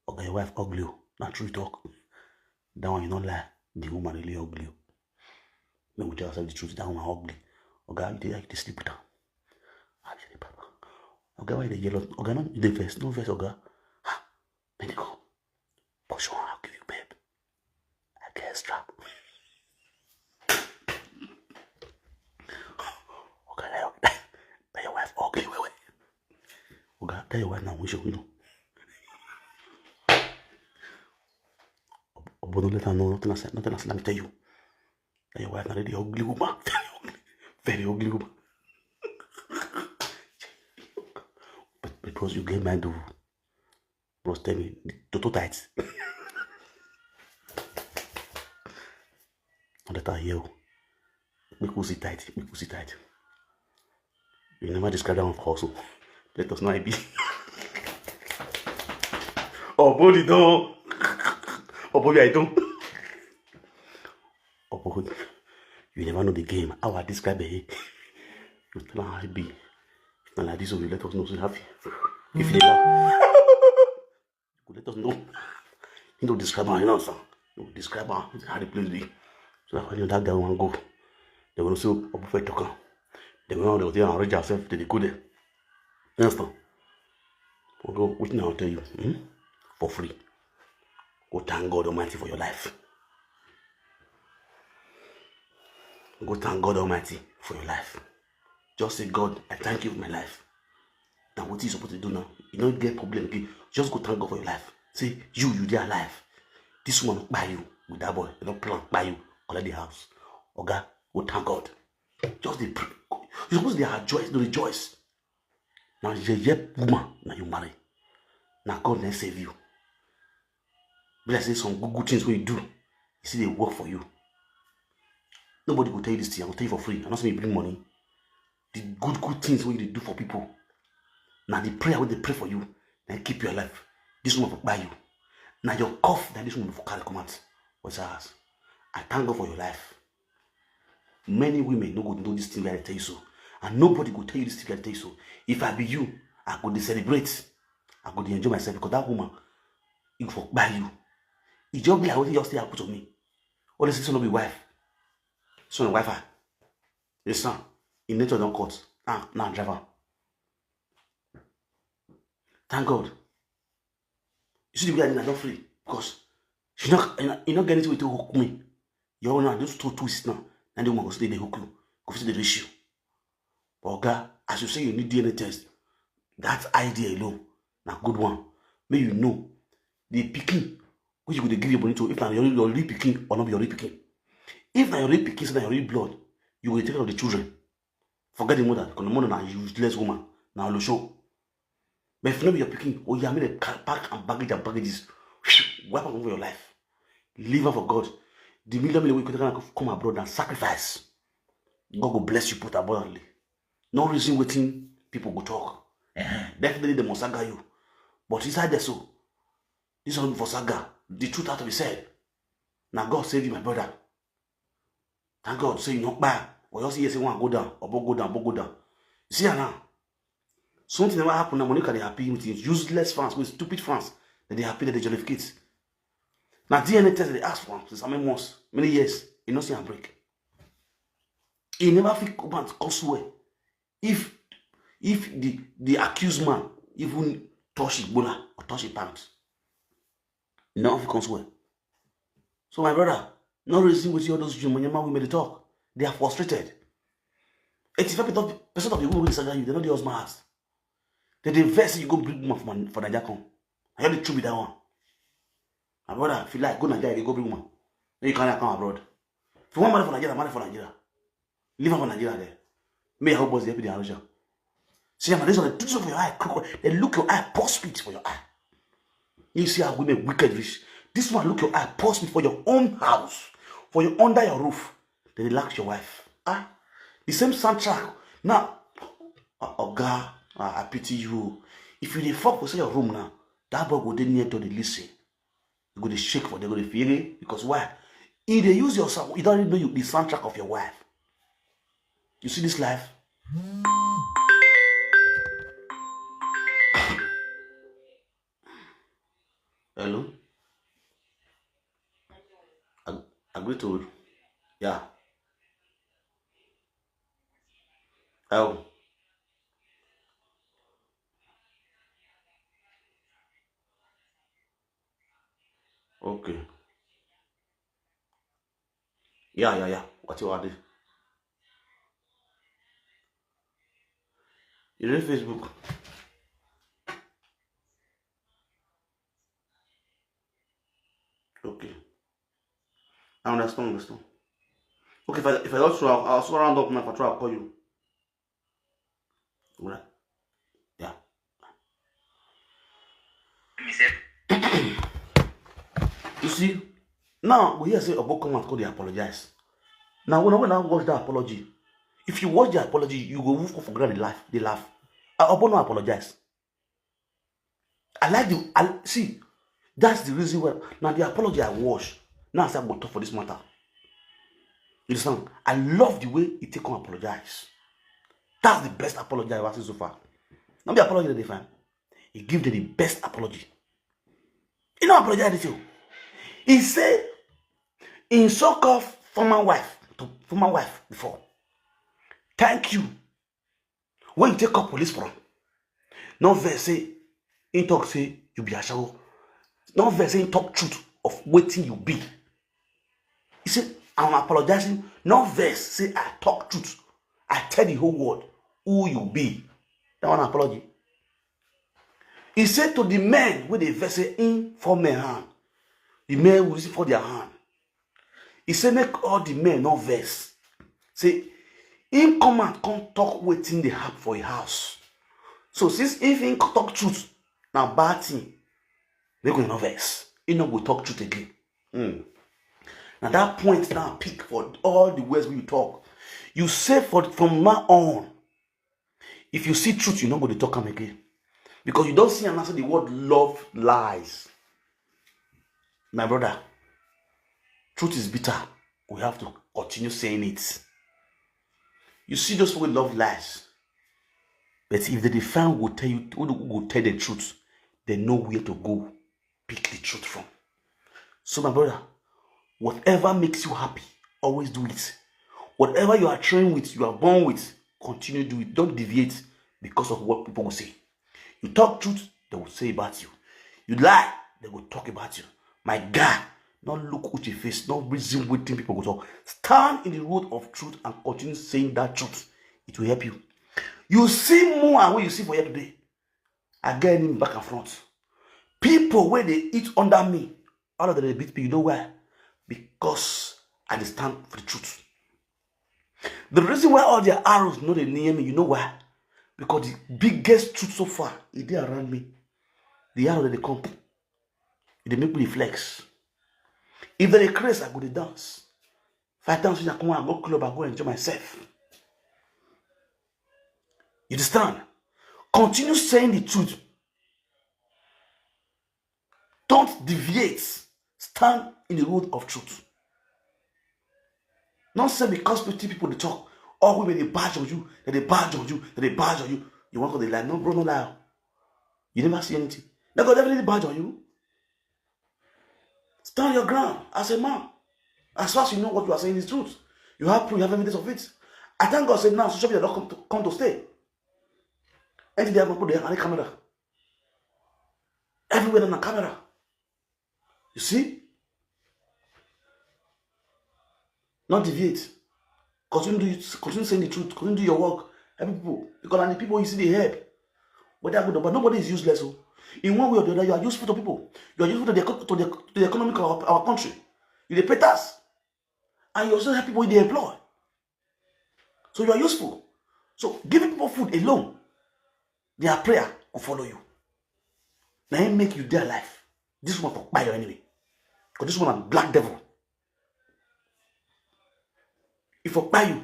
Oga, your wife ugly. Oh. Not true talk. That one you not lie. The woman really ugly. Oh. Make we tell ourselves the truth. That woman ugly. Oga, you dey like to sleep with her. How you dey papa? Oga, why you dey yellow? Oga, no, you dey vex, no vex, Oga. Ah, let me go. Push on, I'll give you, babe. I get strap. Oga, that your, that your wife ugly, wait, wait. Oga, that your wife now, we should, you know. Obodo, let her know, nothing I said, nothing I said, let me tell you. That your wife not really ugly woman. Very ugly, very ugly woman. But because you get mind, though. Bros, tell me, toto tight. That I hear. Make pussy tight, make pussy tight. You never describe that one for us. Oh. Let us know I be. Oh, body don't. Oh, boy, I don't. Oh, boy. You never know the game. How I describe it. You tell her how it be. If not like this, you let us know. So happy. If you never, you let us know. You know, describe her, you know, sir. You describe her, how the place be. So that when that guy want go, they will say, oh, boy, talk. They will know they will arrange ourselves. They go there. You understand? Go, what now I tell you? Hmm? For free. Go thank God Almighty for your life. Go thank God Almighty for your life. Just say, God, I thank you for my life. Now what you supposed to do now? You don't get problem again. Just go thank God for your life. Say, you, you dey alive. This one buy you with that boy. They don't plan buy you. Collect the house. Oga, go thank God. Just dey pray. You suppose dey rejoice, dey rejoice. Na yeye woman na you marry. Na God na save you. Be like say some good good things wey you do, e still dey work for you. Nobody go tell you this thing. I go tell you for free. I no say you bring money. The good good things wey you dey do for people, na the prayer wey dey pray for you, na keep you alive. This one for buy you. Na your cough that this one for carry come out. What's your house? I thank God for your life. Many women no go know this thing wey I tell you so. And nobody go tell you this thing wey I tell you so. If I be you, I go dey celebrate. I go dey enjoy myself because that woman, e for buy you. E just be like wetin just stay happen to me. All this son no be wife. Son of wife, ah. The son, in nature don cut. Ah, now driver. Thank God. You see the way I did, I don free because she not, you not get anything to hook me. Your own now, those two twists now, and the woman go still dey hook you, go still dey reach you. Oga, as you say you need D N A test, that idea alone, na good one. Make you know the pikin wey you go dey give your money to, if na your your real pikin or not be your real pikin. If na your real pikin, so na your real blood, you go dey take care of the children. Forget the mother, because the mother na useless woman, na olosho. But if no be your pikin, oh yeah, make dem ca- pack and baggage and packages. Wipe am for your life. Leave am for God. The million million wey you take am come abroad na sacrifice. God go bless you put abundantly. No reason wetin people go talk. Eh, definitely dem must saga you. But inside there so, this one for saga, the truth have to be said. Na God save you, my brother. Thank God say you no kpai. Or just hear say one go down, obo go down, obo go down. You see am now. Something never happen now. Monica dey happy with him useless fans, with stupid fans. Dem dey happy, dem dey jollificate. Na D N A test dem dey ask for am since how many months, many years. You no see am break. He never fit come out come swear if if the the accused man even touch his bola or touch his pants. He never fit come swear. So my brother, no reason with all those Jumanyama women dey talk. They are frustrated. Eighty-five percent of the women wey dey saga you, they no dey husband house. They dey vex say you go bring woman for, for Naija come. I hear the truth be that one. My brother, if you like, go Nigeria, you go bring woman. Then you carry her come abroad. If you want marry for Nigeria, marry for Nigeria. Leave her for Nigeria there. May your boss dey help you dey arrange am. See, man, this one, they do so for your eye, crook, they look your eye, pour spit for your eye. You see how women wicked reach. This one look your eye, pour spit for your own house, for your under your roof. They relax your wife. Ah, the same soundtrack. Now, uh, oga, uh, I pity you. If you dey fuck for your room now, that boy go dey near door dey listen. You go dey shake for there, go dey feel it. Because why? He dey use your sound. You don't even know you, the soundtrack of your wife. You see this life? Hello? Ag- Agree to, yeah. Oh. Okay. Yeah, yeah, yeah. What you want to do? You read Facebook? Okay. I understand, understand. Okay, if I if I also I'll, I'll also round up now if I try to call you. Alright. Yeah. You see, now we hear say Obo come out come dey apologize. Now when when I watch that apology, if you watch the apology, you go move for ground dey laugh, dey laugh. Ah, Obo no apologize. I like the I see. That's the reason why now the apology I watch. Now I say I go talk for this matter. You understand? I love the way he take come apologize. That's the best apology I ever seen so far. Not the apology that they find. He give them the best apology. He no apologize anything. He say in so-called former wife to former wife before. Thank you. When you take up police for am, no vex say he talk say you be ashawo. No vex say he talk truth of wetin you be. He say I'm apologizing. No vex say I talk truth. I tell the whole world who you be. That one apology. He say to the men wey dey vex say him fall men hand, the men wey fall their hand. He say make all the men no vex. Say him come out come talk wetin dey happen for him house. So since if him talk truth, na bad thing. Make una no vex. He no go talk truth again. Hmm. Now that point now pick for all the words we talk. You say for from now on, if you see truth, you no go dey talk am again. Because you don't see and answer the word love lies. My brother, truth is bitter. We have to continue saying it. You see those people love lies. But if they dey find who go tell you, who go tell the truth, they know where to go pick the truth from. So my brother, whatever makes you happy, always do it. Whatever you are trained with, you are born with, continue do it. Don't deviate because of what people will say. You talk truth, they will say about you. You lie, they will talk about you. My God, no look with your face, no reason wetin people go talk. Stand in the road of truth and continue saying that truth. It will help you. You see more and what you see for here today. I get him back and front. People where they eat under me, all of them they beat me. You know why? Because I dey stand for the truth. The reason why all their arrows no dey near me, you know why? Because the biggest truth so far, e dey around me. The arrow that they come. E dey make me dey flex. If dem dey craze, I go dey dance. If I dance, I come out, I go club, I go enjoy myself. You understand? Continue saying the truth. Don't deviate. Stand in the road of truth. Not say because plenty people dey talk, all women dey badge on you, dem dey badge on you, dem dey badge on you. You wan go dey lie? No, bro, no lie. You never see anything. Dem go definitely badge on you. Stand your ground as a man. As far as you know what you are saying is truth, you have proof, you have evidence of it. I thank God say now social media don come to, come to stay. Every day I go put the hand camera. Everywhere na camera. You see? Not deviate. Continue do it, continue saying the truth, continue do your work. Help people. Because na the people you see dey help. Whether good or bad, nobody is useless. Oh. In one way or the other, you are useful to people. You are useful to the, eco- to the, to the economy of our, our country. You dey pay tax. And you also help people you dey employ. So you are useful. So giving people food alone, their prayer go follow you. Na im make you dey alive. This one for kpai you anyway. Because this one na black devil. If for kpai you,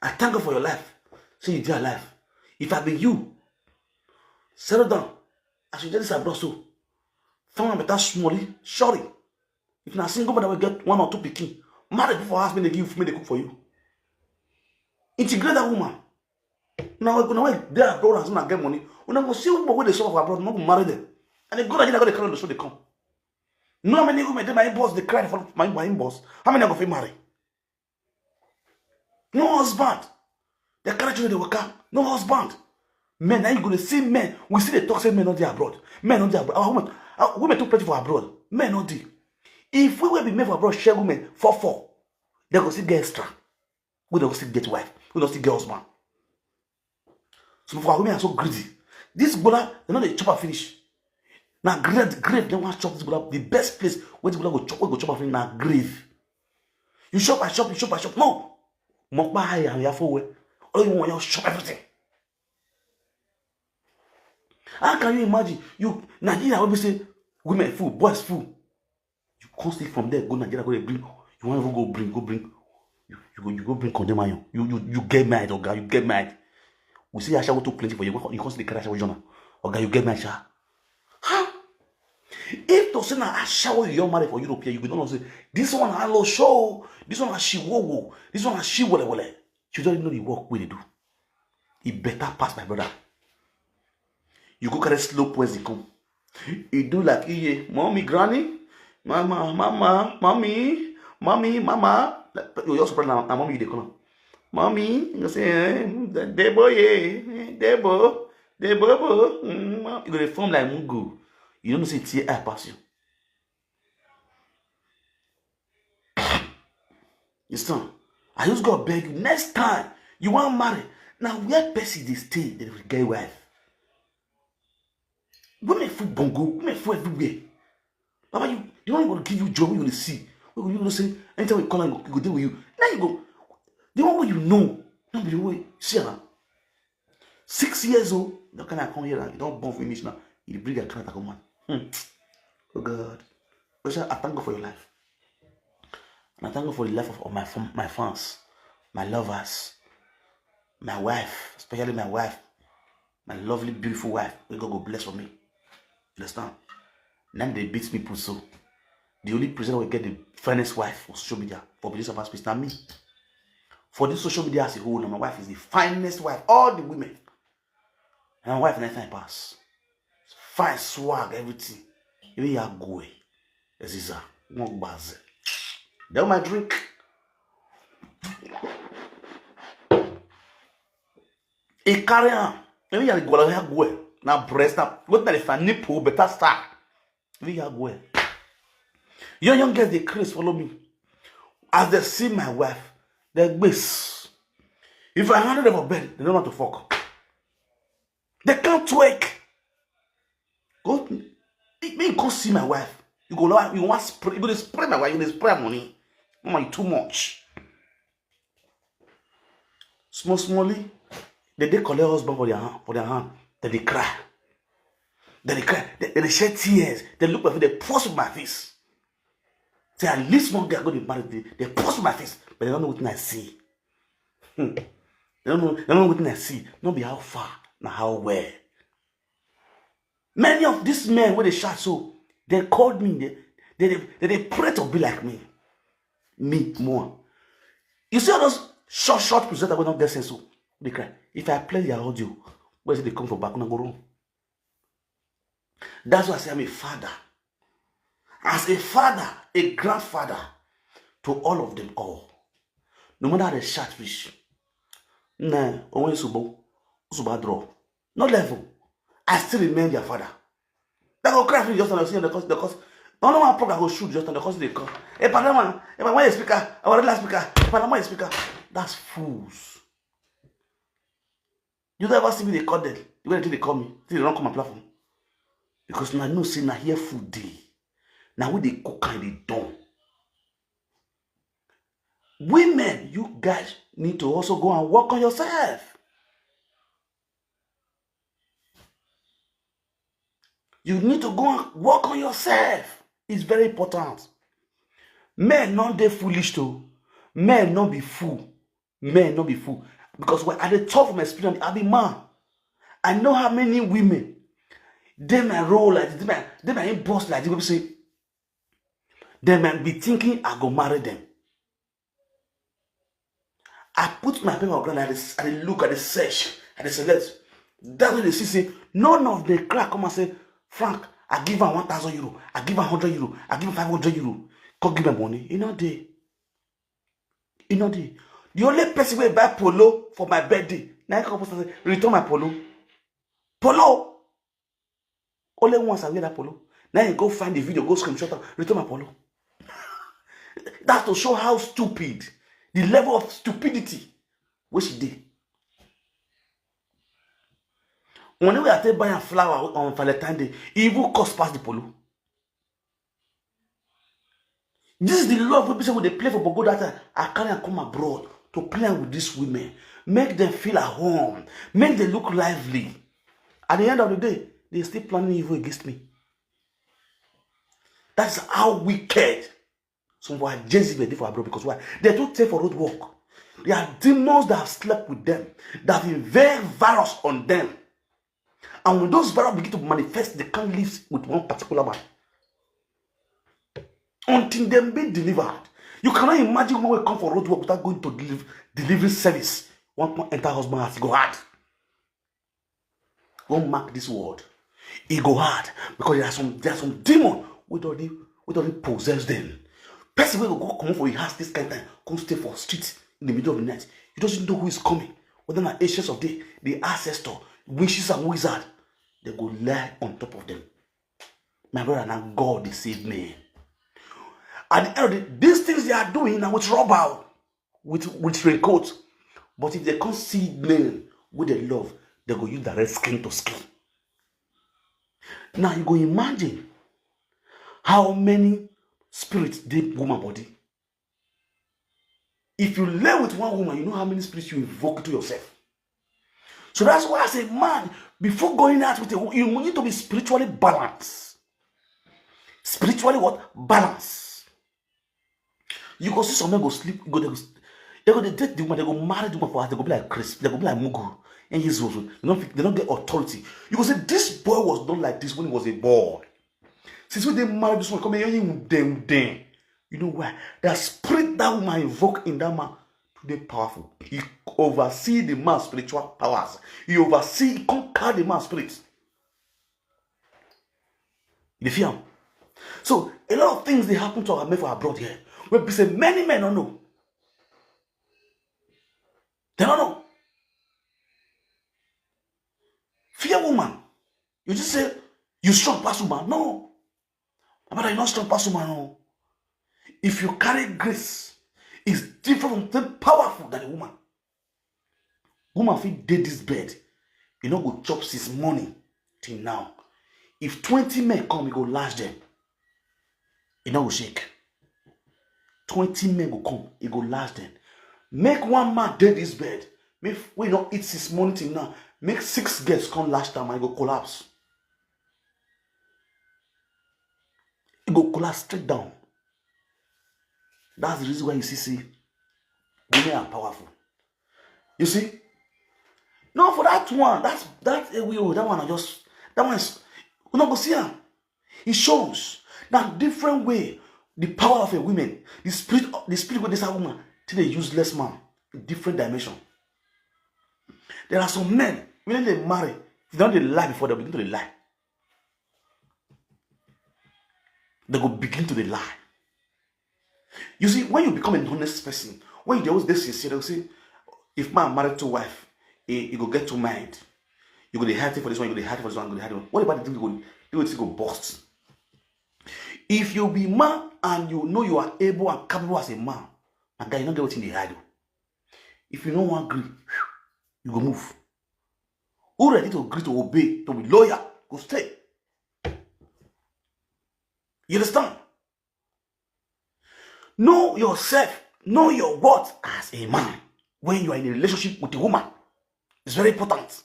I thank God for your life. Say you dey alive. If I be you, settle down. As you dey this abroad so, find one better smallie, sorry. If na single mother wey get one or two pikin, marry people for house, make dem give you food, make dem cook for you. Integrate that woman. Now, when I dey abroad as una get money, una go see women wey dey suffer for abroad, una go marry them. And they go Nigeria, go dey carry the show, dey come. No many women dey my inbox, dey cry for my, my inbox. How many I go fit marry? No husband. They carry children, dey waka. No husband. Men, now you go dey see men. We see the talk say men not dey abroad. Men not dey abroad. Our women, our women too plenty for abroad. Men not dey. If we will be men for abroad, share women four four. They go still get extra. We don't still get wife. We don't still get husband. Some of our women are so greedy. This gbola, they no dey chop am finish. Na grave, grave dem wan chop this gbola. The best place where this gbola go chop, wey go chop am finish na grave. You chop, I chop, you chop, I chop. No. Mokpa high and yafo we. All you want, you chop everything. How can you imagine? You Nigeria will be say women fool, boys fool. You come still from there, go Nigeria, go dey bring. You wan even go bring, go bring. You, you go, you go bring condemn iron. You, you, you get mad, oga. You get mad. We see ashawo too plenty for you. You come still dey carry ashawo journal, oga. You get mad, sha. Huh? If to say na ashawo you don marry for Europe here, you go don know say this one na low show. This one na she wo wo. This one na she wele wele. You don't know the work wey dey do. E better pass, my brother. You go carry slow poison come. E do like iye, mommy, granny, mama, mama, mommy, mommy, mama. Like, you just spread na, na mommy you dey call am. Mommy, you go say, eh, debo ye, debo, debo bo. Mm, you go dey form like mugu. You don't know say tear eye pass you. You understand? I just go beg you. Next time you wan marry, na where person dey stay, they will get wife. Women full bongo, women full everywhere. Baba, you, the one wey go give you joy, wey you dey see, wey you know say anytime you call am, e go dey with you. Now you go, the one wey you know, no be the way. See am. Six years old, that kind of come here, you don born finish now. You dey bring a character come on. Hmm. Oh God. Osha, I thank God for your life. And I thank God for the life of, of my fam- my fans, my lovers, my wife, especially my wife, my lovely, beautiful wife. May God go bless for me. Understand? Now they beat me put so. The only person wey get the finest wife for social media, for this about space, na me. For this social media as a whole, na my wife is the finest wife. All the women, na my wife na fine pass. Fine swag, everything. Even ya go, Aziza, won gbaze. Then my drink. He carry am. Even ya go, ya go. Na breast am. Wetin I dey find? Nipple, better star. Even ya go. Young young girls dey craze follow me. As they see my wife, they gbase. If I handle them for bed, they don't want to fuck. They can't twerk. Go, me, me go see my wife. You go, you want spray, you go dey spray my wife, you go dey spray her money. Mama, you too much. Small, smally, they dey collect husband for their hand, for their hand. Then they cry. Dem dey cry, dem dey shed tears, dem look my face, dem pour soup my face. Say at least one girl go dey marry, dem pour soup my face, but dem no know wetin I see. Hmm. Dem no know, dem no know wetin I see. No be how far, na how well. Many of these men wey dey shout so, dem called me, dem dey pray to be like me. Me more. You see all those short short presenters wey no get sense so, dey cry. If I play their audio wey say dey come for back, una go run. That's why I say I'm a father. As a father, a grandfather to all of them all. No matter how dem shout reach, na onwe subo, suba draw. No level. I still remain their father. Dem go cry for you just now, see dem cause, dem cause. Only one program go shoot just now, dem cause dem come. Hey, Padama, hey, Padama, speaker. Our last speaker. Hey, Padama, speaker. That's fools. You don't ever see me dey call dem. The way dem take dey call me, say dem don come my platform. Because na know say na here food dey. Na we dey cook and dey done. Women, you guys need to also go and work on yourself. You need to go and work on yourself. It's very important. Men no dey foolish though. Men no be fool. Men no be fool. Because when I dey talk from experience, I be man. I know how many women dey my role like this, dey my, dey my inbox like this, wey be say dem might be thinking I go marry them. I put my paper on ground, I dey, I dey look, I dey search, I dey select. That's when dem see say none of dem cry come and say, "Frank, I give am one thousand euro, I give am hundred euro, I give am five hundred euro." Come give my money. E no dey. E no dey. The only person wey buy polo for my birthday, na him come post am say, "Return my polo." Polo. Only once I wear that polo. Now you go find the video, go screenshot am, return my polo. That's to show how stupid, the level of stupidity wey she dey. Money wey I take buy am flower on Valentine Day, e even cost pass the polo. This is the love wey be say we dey play for Bogo that time. I carry am come abroad to play am with these women, make dem feel at home, make dem look lively. At the end of the day, dem still planning evil against me. That's how wicked some of our Jezebel dey for abroad. Because why? Dem too tey for road work. There are demons that have slept with them, that have invented virus on them. And when those virus begin to manifest, dem can't live with one particular man until dem be delivered. You cannot imagine woman wey come for road work without going to deliv-, delivery service. Wan come enter husband house, e go hard. Go mark this word. E go hard because there are some, there are some demon wey don dey, wey don dey possess them. Person wey go, go comot for him house this kind time, come stay for street in the middle of the night. You doesn't know who is coming. Whether na ancients of day, the ancestor, witches and wizard, dem go lie on top of them. My brother, na God dey save me. At the end of the day, these things dem are doing na with rubber, with, with raincoat. But if dem come see men wey dem love, dem go use direct skin to skin. Now you go imagine how many spirits dey woman body. If you lay with one woman, you know how many spirits you invoke to yourself. So that's why as a man, before going out with a woman, you need to be spiritually balanced. Spiritually what? Balance. You go see some men go sleep, go, dem go, dem go dey date the woman, dem go marry the woman for house, dem go be like Chris, dem go be like Mugu. And he's also, dem no fit, dem no get authority. You go say, "This boy was not like this when he was a boy. Since when dem marry this one, come here, him dem, dem." You know why? That spirit that woman invoke in that man too dey powerful. He oversee the man's spiritual powers. He oversee, he come carry the man's spirit. You dey feel am? So a lot of things dey happen to our men for abroad here wey be say many men no know. Dem no know. Fear woman. You just say you strong pass woman. No. My brother, you no strong pass woman. No. If you carry grace, it's different from the powerful than a woman. Woman fit dey this bed, e no go chop since morning till now. If twenty men come, e go lash them. E no go shake. Twenty men go come, e go lash them. Make one man dey this bed, make, wey no eat since morning till now, make six girls come lash am and e go collapse. go collapse straight down. That's the reason why you see say women are powerful. You see? No, for that one, that's that eh, we oh, that one I just that one is we not go see am. It shows that different way the power of a woman, the spirit, the spirit with this woman, to the useless man, different dimension. There are some men when they marry, if they don't they lie before they begin to lie. They go begin to dey lie. You see, when you become an honest person, when you dey always dey sincere, they go say, if man marry two wife, he, he go get two mind. You go dey hide for this one, you go dey hide for this one, you go dey hide. What about the thing you go do? Wetin go burst? If you be man and you know you are able and capable as a man, my guy, you no get wetin dey hide o. If you no wan gree, you go move. Who ready to gree to obey, to be loyal, go stay. You understand? Know yourself, know your worth as a man when you are in a relationship with a woman. It's very important.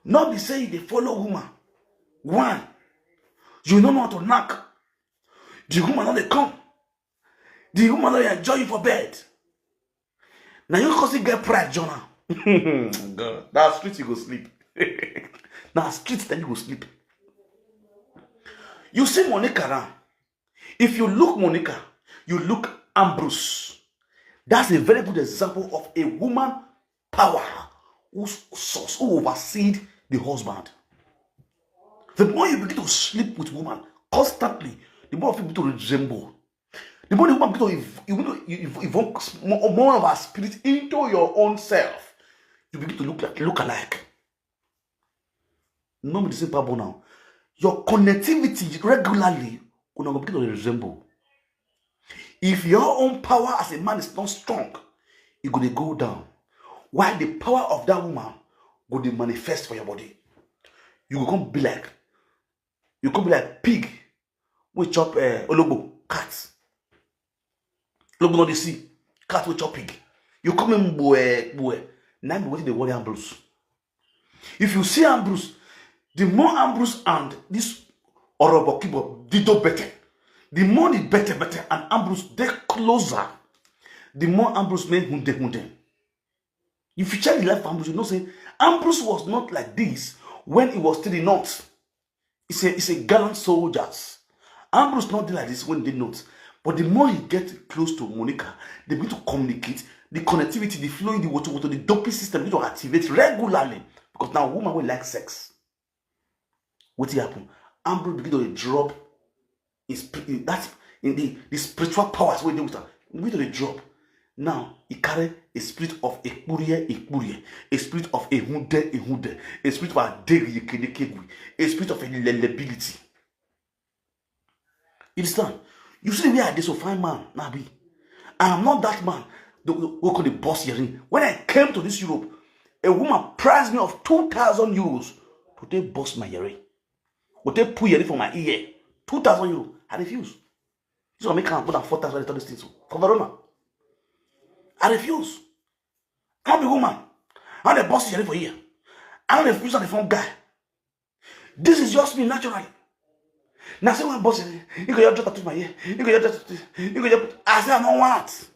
Not be say you dey follow woman. One, you no know how to knack. The woman no dey come. The woman no dey enjoy you for bed. Now you cause you get pride, Jonah. God, that street you go sleep. Now street then you go sleep. You see Monica now. If you look Monica, you look Ambrose. That's a very good example of a woman power who s- sus- who overseed the husband. The more you begin to sleep with woman constantly, the more people to resemble. The more the woman begin to ev- you know, you ev- evoke s- more, more of her spirit into your own self, you begin to look like look alike. No be the same parable now. Your connectivity regularly una go begin to resemble. If your own power as a man is not strong, e go dey go down. While the power of that woman go dey manifest for your body, you go come be like you come be like pig wey chop uh, ologbo cat. Ologbo no dey see cat wey chop pig. You come in gbue gbue. Na be wetin dey worry Ambrose. If you see Ambrose, the more Ambrose and this Orobo Kibo dido better, the more the better better and Ambrose dey closer, the more Ambrose make hunde hunde. If you check the life of Ambrose, you know say Ambrose was not like this when he was still in north. He's a, he's a gallant soldier. Ambrose not dey like this when he dey north. But the more he get close to Monica, they begin to communicate. The connectivity, the flowing, the water, water, the doping system begin to activate regularly because now woman will like sex. Wetin happen? Ambrose begin to dey drop in spirit that in the the spiritual powers wey dey with am. Begin to dey drop. Now e carry a spirit of ekpurie ekpurie, a spirit of ehunde ehunde, a spirit of aderi yekenekegui, a spirit of ilelability. You understand? You see the way I dey so fine man na be. I am not that man wey go dey burst earring. When I came to this Europe, a woman priced me of two thousand euros to take burst my earring. Go take put earring for my ear. Two thousand euro. I refuse. This one make am put am four thousand for this thing so for Verona. I refuse. I no be woman. I no dey burst earring for ear. I no dey use am dey form guy. This is just me naturally. Na say one boss, you go just touch my ear. You go just touch. You go just. I say I no want.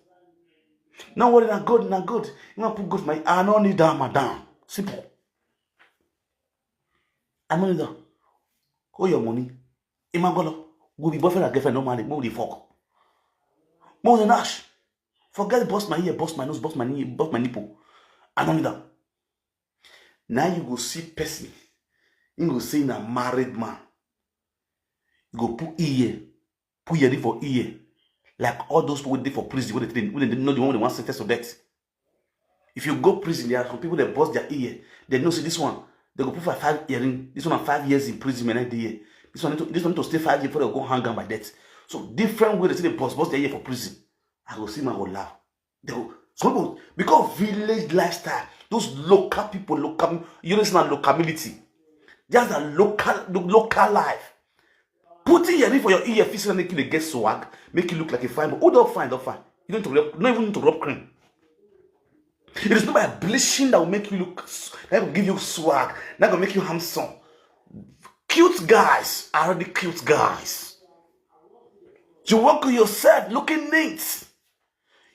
No worry, na God, na God. You wan put God for my. I no need that, madam. Simple. I no need that. Hold your money. Imagolo, we be boyfriend and girlfriend normally. Make we dey fuck. Make we dey nash. Forget burst my ear, burst my nose, burst my knee, burst my nipple. I no need that. Now you go see person, you go say na married man. You go put ear, put ear for ear, like all those people wey dey for prison wey dey wey dey know the one wey dey wan sentence to death. If you go prison, there are some people that burst their ear. They know say this one, they go put for five earring. This one na five years imprisonment every year. This one need to, this one need to stay five years before they go hang am by death. So different way they say they burst burst their ear for prison. I go see man go laugh. They go, some people because village lifestyle, those local people, local you know, it's not locality. Just a local the local life. Putting earring for your ear, fit make you dey get swag, make you look like a fine boy. Who don't find, don't find. You don't need to rub, not even need to rub cream. It is not by bleaching that will make you look, that will give you swag, that will make you handsome. Cute guys are the cute guys. You work on yourself looking neat.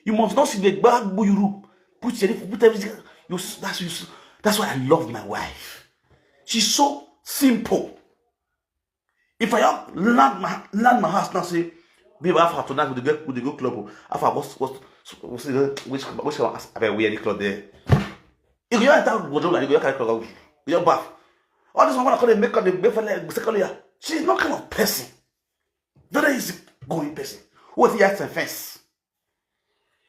You must not see the bag you put your put everything. You that's you. That's why I love my wife. She's so simple. If I land my land my house now, say, babe, how far tonight we dey go we dey go club? Oh. How far? What's what's what's the which which one? I wear the cloth there. If you enter wardrobe like you carry cloth, you bath. All this one when I call them make up the make for like second layer. She's not kind of person. Very easy going person. What he has a fence.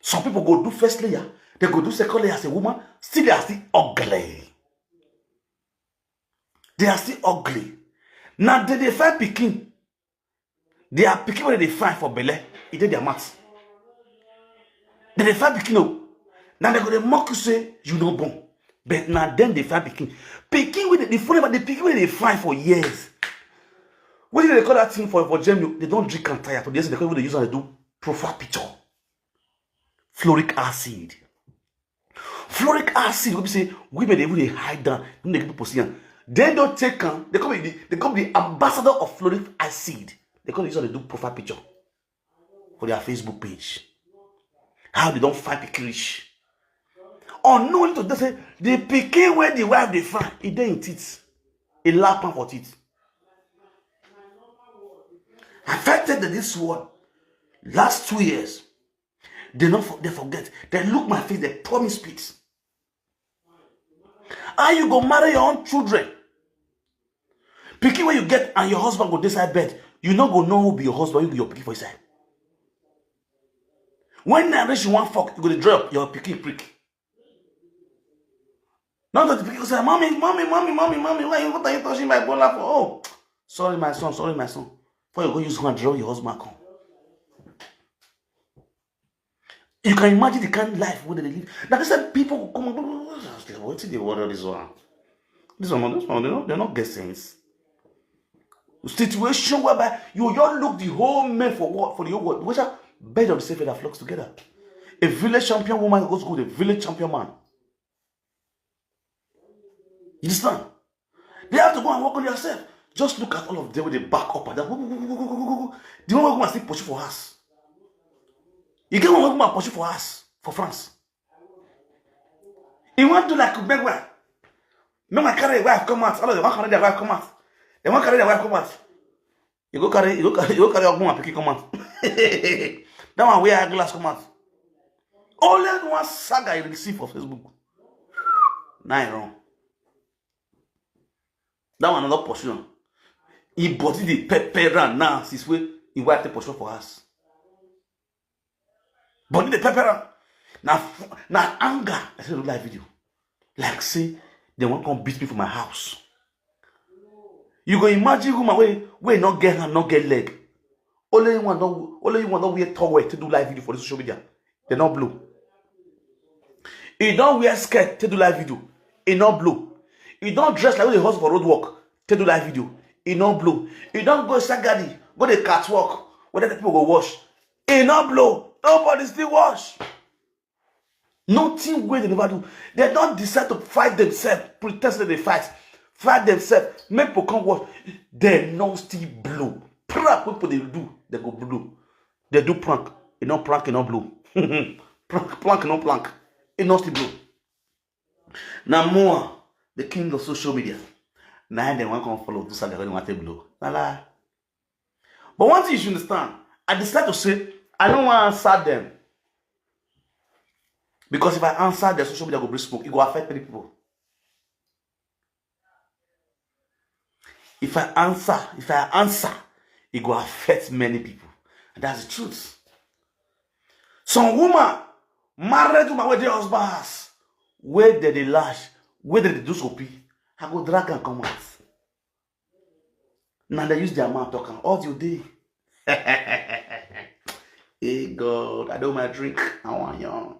Some people go do first layer, they go do second layer as a woman, still they are still ugly. They are still ugly. Now they dey find pikin. They are pikin wey dey find for belle. E dey their mouth. They dey find pikin o. Now they go dey mock you say you no born. But now then they find pikin. Pikin with the phone the pikin wey dey find for years. What do they call that thing for for Germany? They don't drink and tire. For the years they call it they use and they do profile picture. Fluoric acid. Fluoric acid wey be say women dey even dey hide down, no dey give people see am. Dem don take am, they come be the they come be the ambassador of fluoric acid. They come dey use am dey do profile picture for their Facebook page. How they don find pikin reach. Unknowing to them say the pikin wey the wife dey find, e dey in teeth. E lap am for teeth. Affected this one last two years. They not for, they forget. They look my face, they promise peace. How you go marry your own children? Pikin wey you get and your husband go decide bed. You no go know who be your husband, who be your pikin for inside. When na reach one fuck, you go dey draw your pikin prick. Not that the pikin go say, mommy, mommy, mommy, mommy, mommy, why you what are you touching my bola for? Oh, sorry, my son, sorry, my son. Before you go use hand draw your husband come. You can imagine the kind of life where they live. Now, they said people will come and what is the world this one? This one, this one, they don't, they don't get sense. Situation whereby you all look the whole men for what for the whole world. Which are bed of the same feather flocks together. A village champion woman goes good, a village champion man. You understand? They have to go and work on yourself. Just look at all of them with the back up and down. The one who still pursue for us. You get one woman pursue for us for France. He want to like make one. Make one carry a wife come out. All of them want carry their wife come out. They want carry their wife come out. You go carry, you go carry, you go carry Ogun and Piki come out. That one wear eyeglass come out. Only one saga you receive for Facebook. Now I wrong. That one not pursue am. He body the pepper run now since we he wife the pursue for us. Body the pepper run. Now now anger. I said live video. Like say they won't come beat me for my house. You go imagine woman wey wey not get hand, not get leg. Only one don't only one don't wear towel to do live video for the social media. They not blow. He don't wear skirt to do live video. He not blow. He don't dress like the horse for road walk to do live video. He not blow. He don't go sagadi, go the catwalk. Whether the people go wash. He not blow. Nobody still wash. Nothing wey they never do. They don't decide to fight themselves, pretend that they fight, fight themselves, make people come watch. They no still blow. Prank people they do, they go blow. They do prank, you know prank, you know blow. prank, prank, no prank, you know still blow. Now more the king of social media. Now they want come follow this side they want to blow. La la. But one thing you should understand, I decide to say I don't want to answer them. Because if I answer the social media go bring smoke, it go affect many people. If I answer, if I answer, it go affect many people. And that's the truth. Some woman, married woman where their husband has, where they dey lash, where they dey do soapy, I go drag and come out. Now they use their mouth talk and all you day. Hey God, I don't my drink. I want young.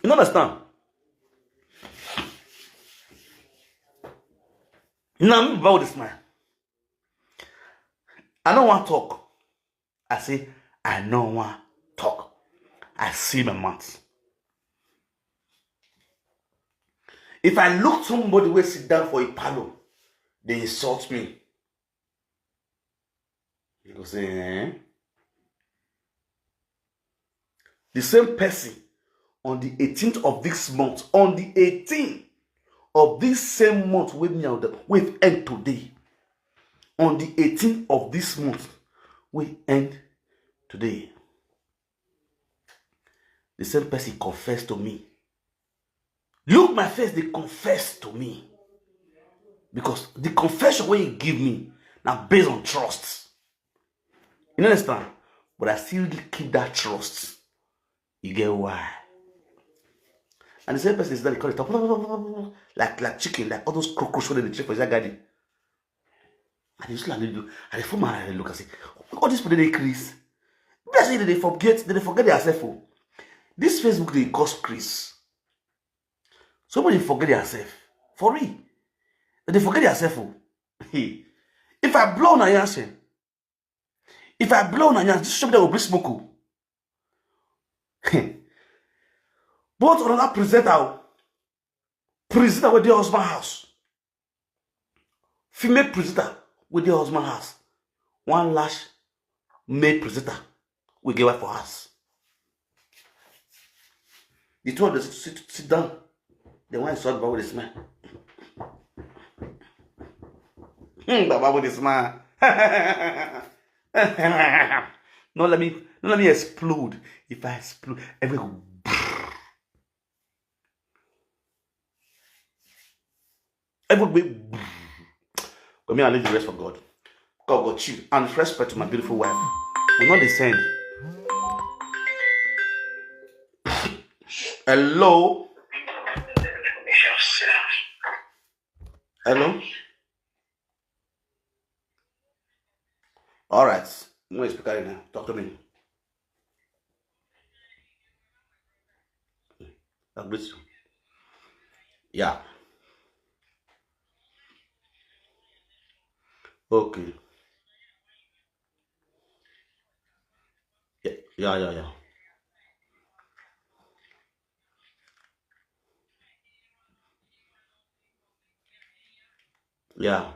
You understand? Now me about this man. I don't want talk. I say I no want talk. I see my mouth. If I look somebody wey sit down for a parlor, dey insult me. You go say, eh? The same person on the eighteenth of this month, on the eighteenth of this same month wey me and dem wey end today, on the eighteenth of this month wey end today, the same person confess to me. Look my face, dey confess to me. Because the confession wey he give me na based on trust. You understand? But I still keep that trust. You get why? And the same person is there, dey talk like, like chicken, like all those cockroach wey dem dey check for inside garden. And you see, like, I dey form my eye, look, I say, all these people dey craze. Be like say dem dey forget, dem dey forget their self o. This Facebook dey cause craze. Somebody forget their self. For real. Dem dey forget their self o. Hey. If I blow una yansh, eh, if I blow una yansh, this show dem go bring smoke o. But another presenter o. Presenter wey dey husband house. Female presenter wey dey husband house. One lash male presenter wey get wife for house. The two of them sit, sit, sit down. Dem wan insult Baba wey dey smile. Hmm, Baba wey dey smile. No let me, no let me explode. If I explode, everywhere go. Everywhere. But me, I leave the rest for God. God go chill. And respect to my beautiful wife. We no dey send. Hello. Hello. All right. No speaker now. Talk to me. I greet you. Yeah. Okay. Yeah, yeah, yeah, yeah. Yeah.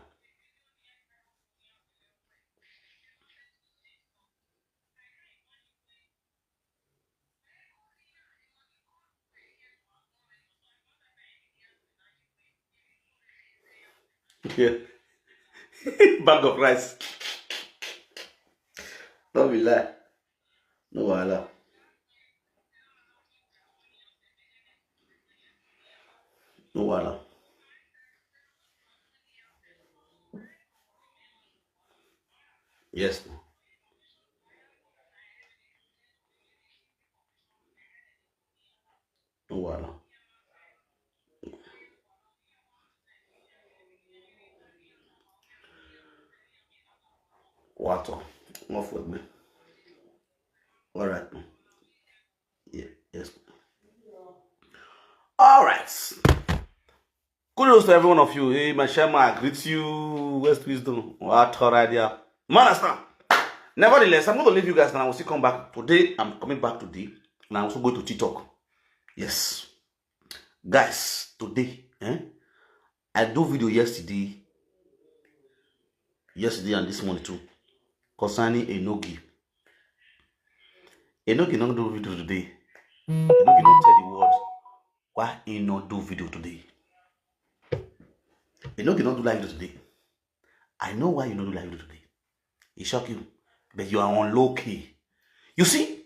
Yeah. Bag of rice. No be lie. No wahala. No wahala. Yes. No wahala. Water. Off with me. All right. Yeah, yes. All right. Kudos to every one of you. Hey, my chairman, I greet you. West Wisdom. What a idea. Man, understand. Nevertheless, I'm going to leave you guys now. I will still come back. Today, I'm coming back today. And I'm also going to TikTok. Yes. Guys, today, eh? I do video yesterday. Yesterday and this morning too. Concerning Enogi. Enogi no do video today. Enogi no tell the world why he no do video today. Enogi no do live video today. I know why you no do live video today. It shock you. But you are on low key. You see?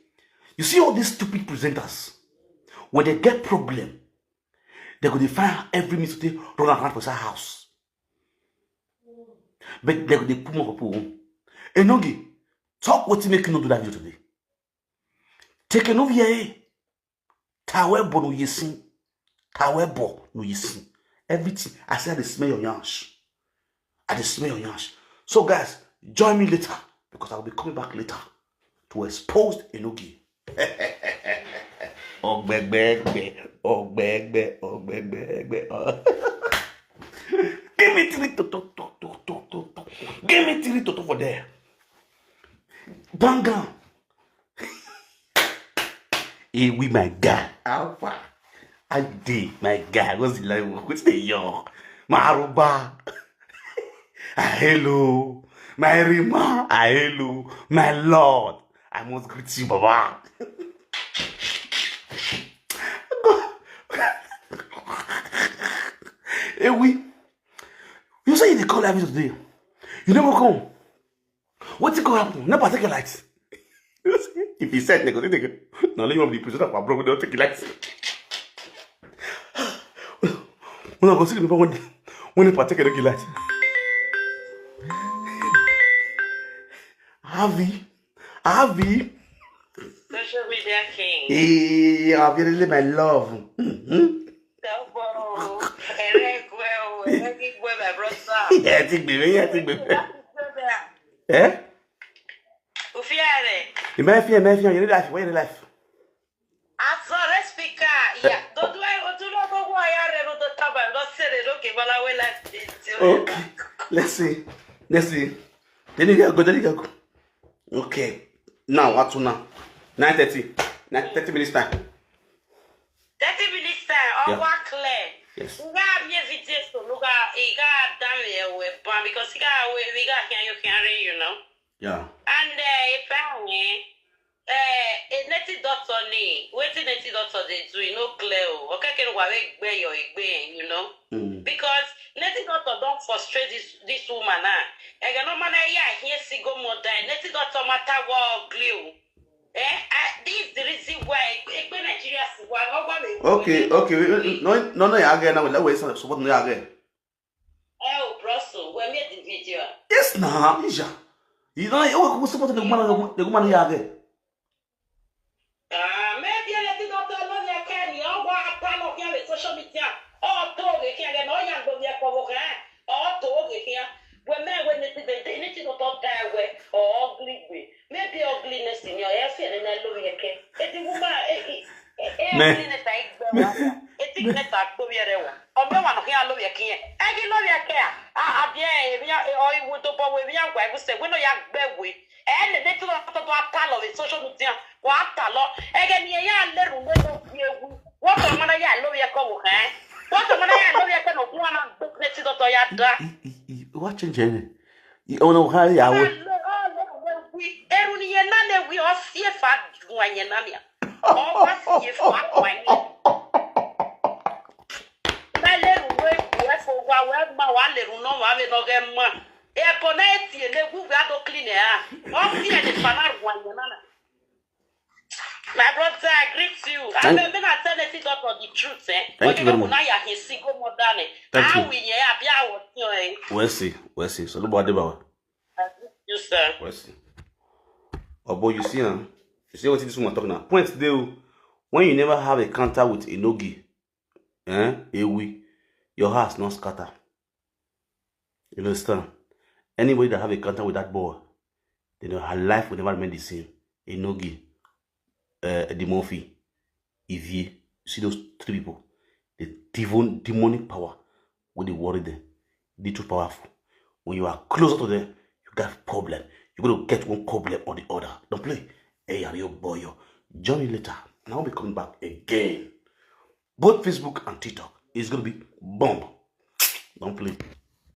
You see all these stupid presenters, when they get problem, they go dey find every means to take run around for inside house. But they go dey put more people home. Enogi, talk wetin make you no do that video today. Take no V I A. Tawebo no yesin. Tawebo no yesin. Everything. I say I dey smell your yansh. I dey smell your yansh. So guys, join me later because I will be coming back later to expose Enogi. Ogbegbe, ogbegbe, ogbegbe, ogbegbe. Give me three to to to to to to to. Give me three to to for there. Bang am. Hey, we my guy. How far? I dey, my guy. What's the level? What's the young? My Aruba. I hello. My Rima. I hello. My Lord. I must greet you, Baba. Hey, we. You say you dey call every today. You never come. Wetin go happen? Never take a light. If he said negative, now let you be president of abroad, don't take a light. When I go see the people when when they partake a light. Avi, Avi. Social media king. Hey, Avi, really my love. Mm-hmm. Double. Ẹ̀rẹ́ ẹ̀gbẹ́ o, ẹ̀rẹ́ gbígbó ẹ̀ brọ́sà. Yeah, I think baby, yeah, I think baby. Láti gbé bẹ́ẹ̀. Eh? Òfin ààrẹ. You may feel, may feel, you need life, you need life. Asọ̀rẹ́ spíkà. Ìyá tó dúró ojú ló gbogbo ọ̀yá rẹ̀ ló tó tábà lọ sèrè lókè bọ́láwé láti ti orí Okay, let's see, let's see. Then you go, then you go. Okay, now what to now? Nine thirty, nine thirty minutes time. Thirty minutes time, Yeah. ọwọ́ clear. Yes. Nga mi evidence to nuga iga dami ewe ban because iga we iga here you can read, you know. Yeah. And uh, if I eh, a native doctor ni wetin native doctor dey do e no clear o. Okeke no wa we gbe your egbe, you know. Mm. Because native doctor don frustrate this this woman now. Ege no mana ya here si go more die. Native doctor matter go ugly o. Eh, I, this is the reason why egbe Nigeria si wa go go me. Okay, okay. We, we, no, no, no, yeah, again. Now we let we support no, yeah, again. Eh, o broso, we made the video. Yes, now, Misha. You know, you go support the woman, the woman, yeah, again. Ah, maybe a little doctor love your can you what a pile of your social media. Or to the can and all your go your cover. Or to the can. When men when they they need to talk that way or ugly way. Maybe ugliness in your hair and I love your can. It's the woman. Me- Ugliness I go. It's the best I go here. Or me one here love your can. I can love your care. Ah, ah, yeah, yeah, or you would to bow with your wife. We say we know your bed way. Ene ne tu to to atalo ve social media. Wa atalo. Ege ni ya le ru we no ye wu. What to mana ya lo ye ko wo he. What to mana ya lo ye ko no bu ana ne ti to to ya da. I, I, I, what change any? You don't know how you are. Eru ni ye na le wi o si e fa du wa ye na mi. O wa si e fa wa ye. Na le ru we we fo wa we ma wa le ru no wa ve no ge ma. E bo na e ti e le wu we a do clean e a. O si e le fa na ru wa ye na na. My brother, I greet you. I Thank- mean, I tell the doctor the truth, eh? Thank you very much. Now you can see go more than it. Thank How you. we yeah, be our thing, eh? We'll see, we'll see. So nobody bow. You sir. We'll see. Oh boy, you see now. You see what this woman talking now. Point there. When you never have a counter with Enogi, eh? Ewi, your house not scatter. You understand? Anybody that have a counter with that boy, they know her life will never remain the same. Enogi, uh, Eddie Murphy, Ivie, you see those three people, the demon, demonic power, when they worry them, they too powerful. When you are closer to them, you got problem. You're gonna get one problem or the other. Don't play. Hey, are you boy? Yo. Join me later. And I'll be coming back again. Both Facebook and TikTok is gonna be bomb. Don't play.